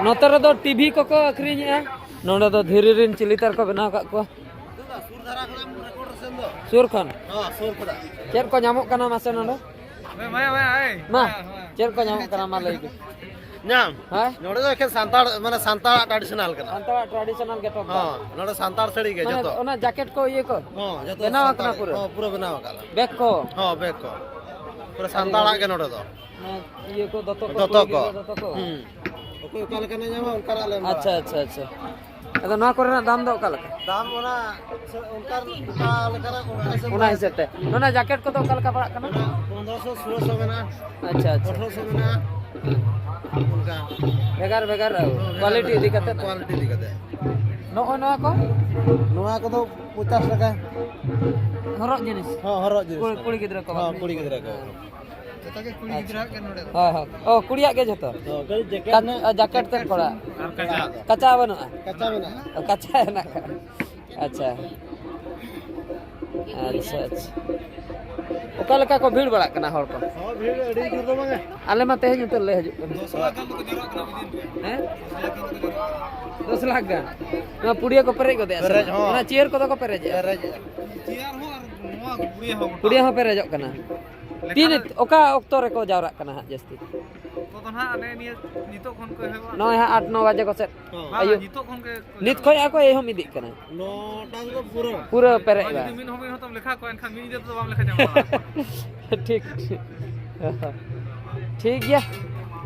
ᱱᱚᱛᱮ ᱨᱮᱫᱚ ᱴᱤᱵᱷᱤ ᱠᱚᱠᱚ ᱟᱹᱠᱷᱨᱤᱧᱮᱜᱼᱟ᱾ ᱱᱚᱰᱮ ᱫᱚ ᱫᱷᱤᱨᱤ ᱨᱮᱱ ᱪᱤᱞᱤ ᱛᱟᱨ ᱠᱚ ᱵᱮᱱᱟᱣ ᱟᱠᱟᱫ ᱠᱚᱣᱟ᱾ ᱥᱩᱨ ᱠᱷᱚᱱ᱾ ᱦᱚᱸ, ᱥᱩᱨ ᱠᱷᱚᱱᱟᱜ᱾ ᱪᱮᱫ ᱠᱚ ᱧᱟᱢᱚᱜ ᱠᱟᱱᱟ ᱢᱟᱥᱮ ᱱᱚᱰᱮ? ᱢᱟ, ᱪᱮᱫ ᱠᱚ ᱧᱟᱢᱚᱜ ᱠᱟᱱᱟ ᱢᱟ ᱞᱟᱹᱭ ᱵᱤᱱ? ᱧᱟᱢ? ᱦᱮᱸ? ᱱᱚᱰᱮ ᱫᱚ ᱮᱠᱷᱮᱱ ᱥᱟᱱᱛᱟᱲ, ᱢᱟᱱᱮ ᱥᱟᱱᱛᱟᱲᱟᱜ traditional ᱠᱟᱱᱟ᱾ ᱥᱟᱱᱛᱟᱲᱟᱜ traditional ᱜᱮ ᱛᱚ? ᱦᱚᱸ, ᱱᱚᱰᱮ ᱥᱟᱱᱛᱟᱲ ᱥᱟᱹᱲᱤ ᱜᱮ ᱢᱟᱱᱮ ᱡᱚᱛᱚ᱾ ᱚᱱᱟ ᱡᱟᱠᱮᱴ ᱠᱚ ᱤᱭᱟᱹ ᱠᱚ? ᱦᱚᱸ, ᱡᱚᱛᱚ ᱵᱮᱱᱟᱣ ᱟᱠᱟᱱᱟ ᱥᱟᱱᱛᱟᱲ, ᱯᱩᱨᱟᱹ? ᱦᱚᱸ, ᱯᱩᱨᱟᱹ ᱵᱮᱱᱟᱣ ᱟᱠᱟᱫ ᱞᱮ᱾ ᱵᱮᱜᱽ ᱠᱚ? ᱦᱚᱸ, ᱵᱮᱜᱽ ᱠᱚ᱾ ᱯᱩᱨᱟᱹ ᱥᱟᱱᱛᱟᱲᱟᱜ ᱜᱮ ᱱᱚᱰᱮ ᱫᱚ᱾ ᱢᱟᱱᱮ ᱤᱭᱟᱹ ᱠᱚ, ᱫᱚᱛᱚ ᱠᱚ, ᱫᱚᱛᱚ ᱠᱩᱲᱤ ᱠᱚ᱾ ᱜᱤᱫᱽᱨᱟᱹ ᱫᱚᱛᱚ ᱠᱚ? ᱦᱩᱸ᱾ ᱚᱠᱚᱭ ᱚᱠᱟ ᱞᱮᱠᱟᱱᱟᱜ ᱧᱟᱢᱟ, ᱚᱱᱠᱟᱱᱟᱜ ᱞᱮ ᱮᱢ ᱟᱪᱪᱷᱟ, ᱵᱟᱲᱟᱜᱼᱟ᱾ ᱟᱪᱪᱷᱟ, ᱟᱪᱪᱷᱟ᱾ ᱟᱫᱚ ᱱᱚᱣᱟ ᱠᱚᱨᱮᱱᱟᱜ ᱫᱟᱢ ᱫᱚ ᱚᱠᱟ ᱞᱮᱠᱟ? ᱫᱟᱢ ᱚᱱᱟ ᱥᱮ ᱚᱱᱠᱟᱱ ᱚᱠᱟ ᱞᱮᱠᱟᱱᱟᱜ ᱚᱱᱠᱟ ᱦᱤᱥᱟᱹᱵ ᱚᱱᱟ ᱫᱟᱢ᱾ ᱦᱤᱥᱟᱹᱵ ᱛᱮ᱾ ᱱᱚᱰᱮ ᱡᱟᱠᱮᱴ ᱠᱚᱫᱚ ᱚᱠᱟ ᱞᱮᱠᱟ ᱯᱟᱲᱟᱜ ᱠᱟᱱᱟ? ᱚᱱᱟ ᱯᱚᱱᱫᱽᱨᱚᱥᱚ, ᱥᱳᱞᱳᱥᱚ ᱢᱮᱱᱟᱜᱼᱟ᱾ ᱟᱪᱪᱷᱟ, ᱟᱪᱪᱷᱟ᱾ ᱟᱴᱷᱨᱚᱥᱚ ᱢᱮᱱᱟᱜᱼᱟ᱾ ᱦᱮᱸ᱾ ᱚᱱᱠᱟ᱾ ᱵᱷᱮᱜᱟᱨ ᱵᱷᱮᱜᱟᱨ ᱦᱚᱸ, ᱵᱷᱮᱜᱟᱨ ᱠᱳᱣᱟᱞᱤᱴᱤ ᱵᱷᱮᱜᱟᱨ᱾ ᱤᱫᱤ ᱠᱟᱛᱮ᱾ ᱦᱚᱸ, ᱠᱳᱣᱟᱞᱤᱴᱤ ᱤᱫᱤ ᱠᱟᱛᱮ᱾ ᱱᱚᱜᱼᱚᱭ ᱱᱚᱣᱟ ᱠᱚ? ᱱᱚᱣᱟ ᱠᱚᱫᱚ ᱯᱚᱧᱪᱟᱥ ᱴᱟᱠᱟ᱾ ᱦᱚᱨᱚᱜ ᱡᱤᱱᱤᱥ? ᱦᱚᱸ, ᱦᱚᱨᱚᱜ ᱡᱤᱱᱤᱥ ᱠᱩᱲᱤ, ᱠᱟᱱᱟ᱾ ᱠᱩᱲᱤ ᱜᱤᱫᱽᱨᱟᱹ ᱠᱚ ᱦᱚᱸ, ᱵᱟᱠᱷᱨᱟ᱾ ᱠᱩᱲᱤ ᱜᱤᱫᱽᱨᱟᱹ ᱠᱚ᱾ ᱡᱚᱛᱚ ᱜᱮ ᱠᱩᱲᱤ ᱜᱤᱫᱽᱨᱟᱹᱣᱟᱜ ᱜᱮ ᱱᱚᱰᱮ ᱫᱚ᱾ ᱦᱳᱭ, ᱦᱳᱭ᱾ ᱚ, ᱠᱩᱲᱤᱭᱟᱜ ᱜᱮ ᱡᱷᱚᱛᱚ? ᱦᱳᱭ, ᱠᱷᱟᱹᱞᱤ ᱡᱮᱠᱮᱴ ᱠᱟᱪ-, ᱨᱮᱱᱟᱜ ᱟ, ᱡᱟᱠᱮᱴ ᱛᱮᱫ ᱠᱚᱲᱟ? ᱟᱨ ᱠᱟᱪᱟ᱾ ᱠᱟᱪᱟ ᱵᱟᱹᱱᱩᱜᱼᱟ? ᱠᱟᱪᱟ ᱢᱮᱱᱟᱜᱼᱟ᱾ ᱚ, ᱠᱟᱪᱟ ᱦᱮᱱᱟᱜ ᱠᱟᱜᱼᱟ᱾ ᱟᱪᱪᱷᱟ᱾ ᱟᱪᱪᱷᱟ, ᱟᱪᱪᱷᱟ᱾ ᱚᱠᱟ ᱞᱮᱠᱟ ᱠᱚ ᱵᱷᱤᱲ ᱵᱟᱲᱟᱜ ᱠᱟᱱᱟ ᱦᱚᱲ ᱠᱚ? ᱦᱚᱸ, ᱵᱷᱤᱲ ᱟᱹᱰᱤ ᱡᱳᱨ ᱫᱚ ᱵᱟᱝᱟ᱾ ᱟᱞᱮ ᱢᱟ ᱛᱮᱦᱮᱧ ᱩᱛᱟᱹᱨ ᱞᱮ ᱦᱤᱡᱩᱜ ᱠᱟᱱᱟ᱾ ᱫᱚᱥ ᱞᱟᱠᱷ ᱜᱟᱱ ᱫᱚᱠᱚ ᱡᱟᱣᱨᱟᱜ ᱠᱟᱱᱟ ᱢᱤᱫ ᱫᱤᱱ ᱨᱮ᱾ ᱦᱮᱸ? ᱫᱚᱥ ᱞᱟᱠᱷ ᱜᱟᱱ ᱫᱚᱠᱚ ᱡᱟᱣᱨᱟᱜ ᱠᱟᱱᱟ᱾ ᱫᱚᱥ ᱞᱟᱠᱷ ᱜᱟᱱ? ᱱᱚᱣᱟ ᱯᱩᱲᱤᱭᱟᱹ ᱠᱚ ᱯᱮᱨᱮᱡ ᱜᱚᱫᱮᱜᱼᱟ ᱥᱮ ᱯᱮᱨᱮᱡ ᱵᱟᱝ? ᱦᱚᱸ᱾ ᱚᱱᱟ ᱪᱮᱭᱟᱨ ᱠᱚᱫᱚ ᱠᱚ ᱯᱮᱨᱮᱡᱮᱜᱼᱟ? ᱯᱮᱨᱮᱡᱮᱜᱼᱟ᱾ ᱪᱮᱭᱟᱨ ᱦᱚᱸ ᱟᱨ ᱱᱚᱣᱟ ᱯᱩᱲᱤᱭᱟᱹ ᱦᱚᱸ ᱜᱚᱴᱟ᱾ ᱯᱩᱲᱤᱭᱟᱹ ᱦᱚᱸ ᱯᱮᱨᱮᱡᱚᱜ ᱠᱟᱱᱟ᱾ ᱞᱮᱠᱷᱟ ᱛᱤᱱ, ᱨᱮ ᱚᱠᱟ ᱚᱠᱛᱚ ᱨᱮᱠᱚ ᱡᱟᱣᱨᱟᱜ ᱠᱟᱱᱟ ᱦᱟᱸᱜ ᱡᱟᱹᱥᱛᱤ? ᱛᱚ ᱫᱚ ᱱᱟᱦᱟᱜ ᱚᱱᱮ ᱱᱤᱭᱟᱹ ᱱᱤᱛᱚᱜ ᱠᱷᱚᱱ ᱠᱚ ᱮᱦᱚᱵᱟ᱾ ᱱᱚᱜᱼᱚᱭ ᱦᱟᱸᱜ ᱟᱴ ᱱᱚ ᱵᱟᱡᱮ ᱠᱚ ᱥᱮᱫ᱾ ᱦᱮᱸ, ᱟᱹᱭᱩᱵ᱾ ᱱᱤᱛᱚᱜ ᱠᱷᱚᱱ ᱜᱮ ᱠᱚ ᱱᱤᱛ ᱮᱦᱚᱵᱟ᱾ ᱠᱷᱚᱱ ᱟᱠᱚ ᱮᱦᱚᱵ ᱤᱫᱤᱜ ᱠᱟᱱᱟ᱾ ᱱᱚᱴᱟ ᱫᱚ ᱯᱩᱨᱟᱹ᱾ ᱯᱩᱨᱟᱹ ᱯᱮᱨᱮᱡ ᱟᱨ ᱮᱱᱟ᱾ ᱡᱩᱫᱤ ᱢᱤᱫ ᱦᱚᱲ ᱢᱤᱫ ᱦᱚᱲ ᱛᱮᱢ ᱞᱮᱠᱷᱟ ᱠᱚᱣᱟ, ᱮᱱᱠᱷᱟᱱ ᱢᱤᱫ ᱧᱤᱫᱟᱹ ᱛᱮᱫᱚ ᱵᱟᱢ ᱞᱮᱠᱷᱟ ᱪᱟᱵᱟᱜᱼᱟ᱾ ᱴᱷᱤᱠ, ᱴᱷᱤᱠ᱾ ᱴᱷᱤᱠ ᱜᱮᱭᱟ,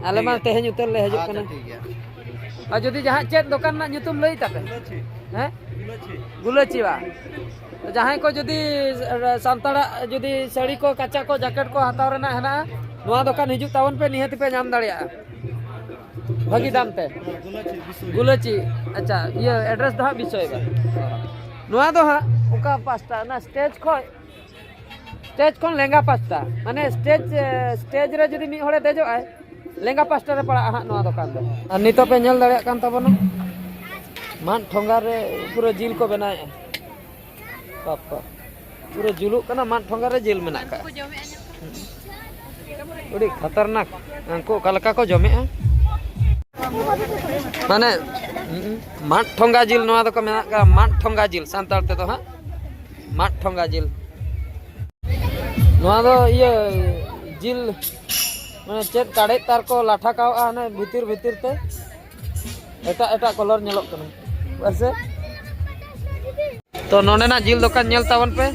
ᱟᱞᱮ ᱴᱷᱤᱠ ᱢᱟ ᱜᱮᱭᱟ᱾ ᱛᱮᱦᱮᱧ ᱩᱛᱟᱹᱨ ᱞᱮ ᱦᱤᱡᱩᱜ ᱟᱪᱪᱷᱟ, ᱠᱟᱱᱟ᱾ ᱴᱷᱤᱠ ᱜᱮᱭᱟ᱾ ᱟᱨ ᱡᱩᱫᱤ ᱡᱟᱦᱟᱸ ᱪᱮᱫ ᱫᱚᱠᱟᱱ ᱨᱮᱱᱟᱜ ᱧᱩᱛᱩᱢ ᱞᱟᱹᱭ ᱛᱟᱯᱮ? ᱜᱩᱞᱟᱹᱪᱤ᱾ ᱦᱮᱸ? ᱜᱩᱞᱟᱹᱪᱤ᱾ ᱜᱩᱞᱟᱹᱪᱤ ᱵᱟ? ᱡᱟᱦᱟᱸᱭ ᱠᱚ ᱡᱩᱫᱤ ᱥᱟᱱᱛᱟᱲᱟᱜ ᱡᱩᱫᱤ ᱥᱟᱹᱲᱤ ᱠᱚ, ᱠᱟᱪᱟ ᱠᱚ, ᱡᱟᱠᱮᱴ ᱠᱚ ᱦᱟᱛᱟᱣ ᱨᱮᱱᱟᱜ ᱦᱮᱱᱟᱜᱼᱟ, ᱱᱚᱣᱟ ᱫᱚᱠᱟᱱ ᱦᱤᱡᱩᱜ ᱛᱟᱵᱚᱱ ᱯᱮ, ᱱᱤᱦᱟᱹᱛ ᱯᱮ ᱧᱟᱢ ᱫᱟᱲᱮᱭᱟᱜᱼᱟ ᱵᱷᱟᱹᱜᱤ ᱫᱟᱢ ᱛᱮ᱾ ᱜᱩᱞᱟᱹᱪᱤ ᱵᱤᱥᱚᱭ᱾ ᱜᱩᱞᱟᱹᱪᱤ, ᱟᱪᱪᱷᱟ, ᱤᱭᱟᱹ ᱮᱰᱨᱮᱥ ᱫᱚ ᱦᱟᱸᱜ ᱵᱤᱥᱚᱭ ᱵᱟ? ᱱᱚᱣᱟ ᱫᱚ ᱦᱟᱸᱜ ᱚᱠᱟ ᱯᱟᱥᱴᱟ? ᱚᱱᱟ ᱥᱴᱮᱡᱽ ᱠᱷᱚᱡ, ᱥᱴᱮᱡᱽ ᱠᱷᱚᱱ ᱞᱮᱸᱜᱟ ᱯᱟᱥᱴᱟ, ᱢᱟᱱᱮ ᱥᱴᱮᱡᱽ, ᱥᱴᱮᱡᱽ ᱨᱮ ᱡᱩᱫᱤ ᱢᱤᱫ ᱦᱚᱲᱮ ᱫᱮᱡᱚᱜᱼᱟᱭ, ᱞᱮᱸᱜᱟ ᱯᱟᱥᱴᱟ ᱨᱮ ᱯᱟᱲᱟᱜᱼᱟ ᱦᱟᱸᱜ ᱱᱚᱣᱟ ᱫᱚᱠᱟᱱ ᱫᱚ᱾ ᱟᱨ ᱱᱤᱛᱚᱜ ᱯᱮ ᱧᱮᱞ ᱫᱟᱲᱮᱭᱟᱜ ᱠᱟᱱ ᱛᱟᱵᱚᱱᱟ, ᱢᱟᱫ ᱴᱷᱚᱸᱜᱟ ᱨᱮ ᱯᱩᱨᱟᱹ ᱡᱤᱞ ᱠᱚ ᱵᱮᱱᱟᱣᱮᱫᱼᱟ᱾ ᱵᱟᱯᱟ, ᱯᱩᱨᱟᱹ ᱡᱩᱞᱩᱜ ᱠᱟᱱᱟ, ᱢᱟᱫ ᱴᱷᱚᱸᱜᱟ ᱨᱮ ᱡᱤᱞ ᱢᱮᱱᱟᱜ ᱠᱟᱜᱼᱟ᱾ ᱟᱹᱰᱤ ᱠᱷᱟᱛᱟᱨᱱᱟᱠ᱾ ᱩᱱᱠᱩ ᱚᱠᱟ ᱞᱮᱠᱟ ᱠᱚ ᱡᱚᱢᱮᱜᱼᱟ? ᱢᱟᱱᱮ, ᱢᱟᱫ ᱴᱷᱚᱸᱜᱟ ᱡᱤᱞ, ᱱᱚᱣᱟ ᱫᱚᱠᱚ ᱢᱮᱱᱟᱜ ᱠᱟᱜᱼᱟ ᱢᱟᱫ ᱴᱷᱚᱸᱜᱟ ᱡᱤᱞ, ᱥᱟᱱᱛᱟᱲ ᱛᱮᱫᱚ ᱦᱟᱸᱜ ᱢᱟᱫ ᱴᱷᱚᱸᱜᱟ ᱡᱤᱞ᱾ ᱱᱚᱣᱟ ᱫᱚ ᱤᱭᱟᱹ ᱡᱤᱞ, ᱢᱟᱱᱮ ᱪᱮᱫ ᱠᱟᱲᱮᱡ ᱛᱟᱨ ᱠᱚ ᱞᱟᱴᱷᱟ ᱠᱟᱣᱟᱜᱼᱟ ᱦᱟᱱᱮ ᱵᱷᱤᱛᱤᱨ ᱵᱷᱤᱛᱤᱨ ᱛᱮ, ᱮᱴᱟᱜ ᱮᱴᱟᱜ ᱠᱟᱞᱟᱨ ᱧᱮᱞᱚᱜ ᱠᱟᱱᱟ᱾ ᱵᱟᱥᱮ? ᱛᱚ ᱱᱚᱸᱰᱮᱱᱟᱜ ᱡᱤᱞ ᱫᱚᱠᱟᱱ ᱧᱮᱞ ᱛᱟᱵᱚᱱ ᱯᱮ,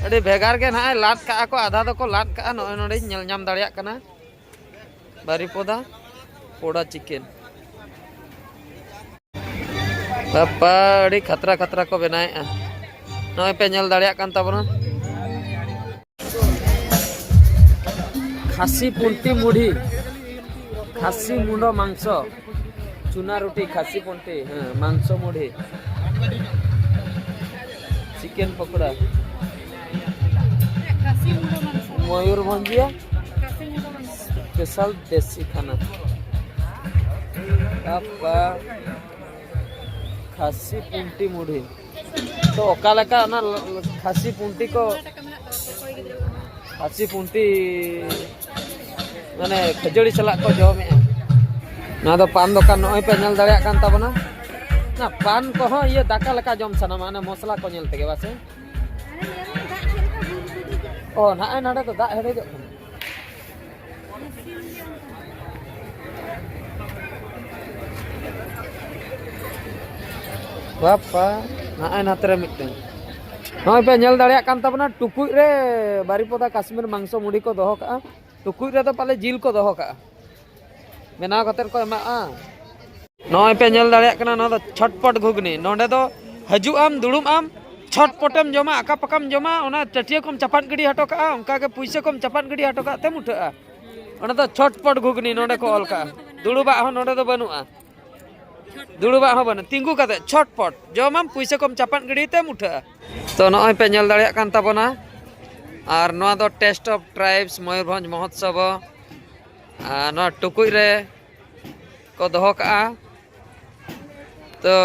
ᱟᱹᱰᱤ ᱵᱷᱮᱜᱟᱨ ᱜᱮ ᱱᱟᱦᱟᱜ ᱞᱟᱫ ᱠᱟᱜᱼᱟ ᱠᱚ, ᱟᱫᱷᱟ ᱫᱚᱠᱚ ᱞᱟᱫ ᱠᱟᱜᱼᱟ, ᱱᱚᱜᱼᱚᱭ ᱱᱚᱸᱰᱮᱧ ᱧᱮᱞ ᱧᱟᱢ ᱫᱟᱲᱮᱭᱟᱜ ᱠᱟᱱᱟ᱾ ᱵᱟᱨᱤᱯᱚᱫᱟ ᱯᱳᱲᱟ ᱪᱤᱠᱮᱱ᱾ ᱵᱟᱯᱟ, ᱟᱹᱰᱤ ᱠᱷᱟᱛᱨᱟ ᱠᱷᱟᱛᱨᱟ ᱠᱚ ᱵᱮᱱᱟᱣᱮᱫᱼᱟ᱾ ᱱᱚᱜᱼᱚᱭ ᱯᱮ ᱧᱮᱞ ᱫᱟᱲᱮᱭᱟᱜ ᱠᱟᱱ ᱛᱟᱵᱚᱱᱟ᱾ ᱠᱷᱟᱥᱤ ᱯᱩᱱᱴᱤ ᱢᱩᱲᱦᱤ, ᱠᱷᱟᱥᱤ ᱢᱩᱸᱰᱚ ᱢᱟᱝᱥᱚ, ᱪᱩᱱᱟ ᱨᱩᱴᱤ, ᱠᱷᱟᱥᱤ ᱯᱩᱱᱴᱤ, ᱦᱮᱸ, ᱢᱟᱝᱥᱚ ᱢᱩᱲᱦᱤ, ᱪᱤᱠᱮᱱ ᱯᱚᱠᱚᱲᱟ, ᱢᱚᱭᱩᱨᱵᱷᱚᱸᱡᱤᱭᱟ ᱥᱯᱮᱥᱟᱞ ᱫᱮᱥᱤ ᱠᱷᱟᱱᱟ᱾ ᱵᱟᱯᱟ, ᱠᱷᱟᱥᱤ ᱯᱩᱱᱴᱤ ᱢᱩᱲᱦᱤ᱾ ᱛᱚ ᱚᱠᱟ ᱞᱮᱠᱟ ᱚᱱᱟ ᱠᱷᱟᱥᱤ ᱯᱩᱱᱴᱤ ᱠᱚ, ᱠᱷᱟᱥᱤ ᱯᱩᱱᱴᱤ ᱢᱟᱱᱮ ᱠᱷᱟᱹᱡᱟᱹᱲᱤ ᱥᱟᱞᱟᱜ ᱠᱚ ᱡᱚᱢᱮᱜᱼᱟ? ᱱᱚᱣᱟ ᱫᱚ ᱯᱟᱱ ᱫᱚᱠᱟᱱ, ᱱᱚᱜᱼᱚᱭ ᱯᱮ ᱧᱮᱞ ᱫᱟᱲᱮᱭᱟᱜ ᱠᱟᱱ ᱛᱟᱵᱚᱱᱟ᱾ ᱚᱱᱟ ᱯᱟᱱ ᱠᱚᱦᱚᱸ ᱤᱭᱟᱹ ᱫᱟᱠᱟ ᱞᱮᱠᱟ ᱡᱚᱢ ᱥᱟᱱᱟᱢᱟ, ᱚᱱᱮ ᱢᱚᱥᱞᱟ ᱠᱚ ᱧᱮᱞ ᱛᱮᱜᱮ, ᱵᱟᱥᱮ? ᱚ, ᱱᱚᱜᱼᱚᱭ ᱱᱚᱰᱮ ᱫᱚ ᱫᱟᱜ ᱦᱮᱰᱮᱡᱚᱜ ᱠᱟᱱᱟ᱾ ᱵᱟᱯᱟ, ᱱᱚᱜᱼᱚᱭ ᱱᱟᱛᱮ ᱨᱮ ᱢᱤᱫᱴᱮᱱ᱾ ᱱᱚᱜᱼᱚᱭ ᱯᱮ ᱧᱮᱞ ᱫᱟᱲᱮᱭᱟᱜ ᱠᱟᱱ ᱛᱟᱵᱚᱱᱟ, ᱴᱩᱠᱩᱡ ᱨᱮ ᱵᱟᱨᱤᱯᱚᱫᱟ ᱠᱟᱥᱢᱤᱨ ᱢᱟᱝᱥᱚ ᱢᱩᱲᱤ ᱠᱚ ᱫᱚᱦᱚ ᱠᱟᱜᱼᱟ᱾ ᱴᱩᱠᱩᱡ ᱨᱮᱫᱚ ᱯᱟᱞᱮ ᱡᱤᱞ ᱠᱚ ᱫᱚᱦᱚ ᱠᱟᱜᱼᱟ, ᱵᱮᱱᱟᱣ ᱠᱟᱛᱮ ᱠᱚ ᱮᱢᱟᱜᱼᱟ᱾ ᱱᱚᱜᱼᱚᱭ ᱯᱮ ᱧᱮᱞ ᱫᱟᱲᱮᱭᱟᱜ ᱠᱟᱱᱟ, ᱱᱚᱣᱟ ᱫᱚ ᱪᱷᱚᱴᱯᱚᱴ ᱜᱷᱩᱜᱽᱱᱤ᱾ ᱱᱚᱸᱰᱮ ᱫᱚ ᱦᱤᱡᱩᱜ ᱟᱢ, ᱫᱩᱲᱩᱵ ᱟᱢ, ᱪᱷᱚᱴᱯᱚᱴᱮᱢ ᱡᱚᱢᱟ, ᱟᱠᱟ ᱯᱟᱠᱟᱢ ᱡᱚᱢᱟ, ᱚᱱᱟ ᱴᱟᱹᱴᱭᱟᱹ ᱠᱚᱢ ᱪᱟᱯᱟᱫ ᱜᱤᱰᱤ ᱦᱚᱴᱚ ᱠᱟᱜᱼᱟ, ᱚᱱᱠᱟ ᱜᱮ ᱯᱩᱭᱥᱟᱹ ᱠᱚᱢ ᱪᱟᱯᱟᱫ ᱜᱤᱰᱤ ᱦᱚᱴᱚ ᱠᱟᱜ ᱛᱮᱢ ᱩᱴᱷᱟᱹᱜᱼᱟ᱾ ᱚᱱᱟ ᱫᱚ ᱪᱷᱚᱴᱯᱚᱴ ᱜᱷᱩᱜᱽᱱᱤ ᱱᱚᱸᱰᱮ ᱠᱚ ᱚᱞ ᱠᱟᱜᱼᱟ᱾ ᱫᱩᱲᱩᱵᱟᱜ ᱦᱚᱸ ᱱᱚᱸᱰᱮ ᱫᱚ ᱵᱟᱹᱱᱩᱜᱼᱟ, ᱫᱩᱲᱩᱵᱟᱜ ᱦᱚᱸ ᱵᱟᱹᱱᱩᱜᱼᱟ, ᱛᱤᱸᱜᱩ ᱠᱟᱛᱮ ᱪᱷᱚᱴᱯᱚᱴ ᱡᱚᱢᱟᱢ, ᱯᱩᱭᱥᱟᱹ ᱠᱚᱢ ᱪᱟᱯᱟᱫ ᱜᱤᱰᱤ ᱛᱮᱢ ᱩᱴᱷᱟᱹᱜᱼᱟ᱾ ᱛᱚ, ᱱᱚᱜᱼᱚᱭ ᱯᱮ ᱧᱮᱞ ᱫᱟᱲᱮᱭᱟᱜ ᱠᱟᱱ ᱛᱟᱵᱚᱱᱟ, ᱟᱨ ᱱᱚᱣᱟ ᱫᱚ ᱴᱮᱥᱴ ᱚᱯᱷ ᱴᱨᱟᱭᱤᱵᱥ ᱢᱚᱭᱩᱨᱵᱷᱚᱸᱡᱽ ᱢᱚᱦᱳᱛᱥᱚᱵᱚ᱾ ᱟᱨ ᱱᱚᱣᱟ ᱴᱩᱠᱩᱡ ᱨᱮ ᱠᱚ ᱫᱚᱦᱚ ᱠᱟᱜᱼᱟ᱾ ᱛᱚ,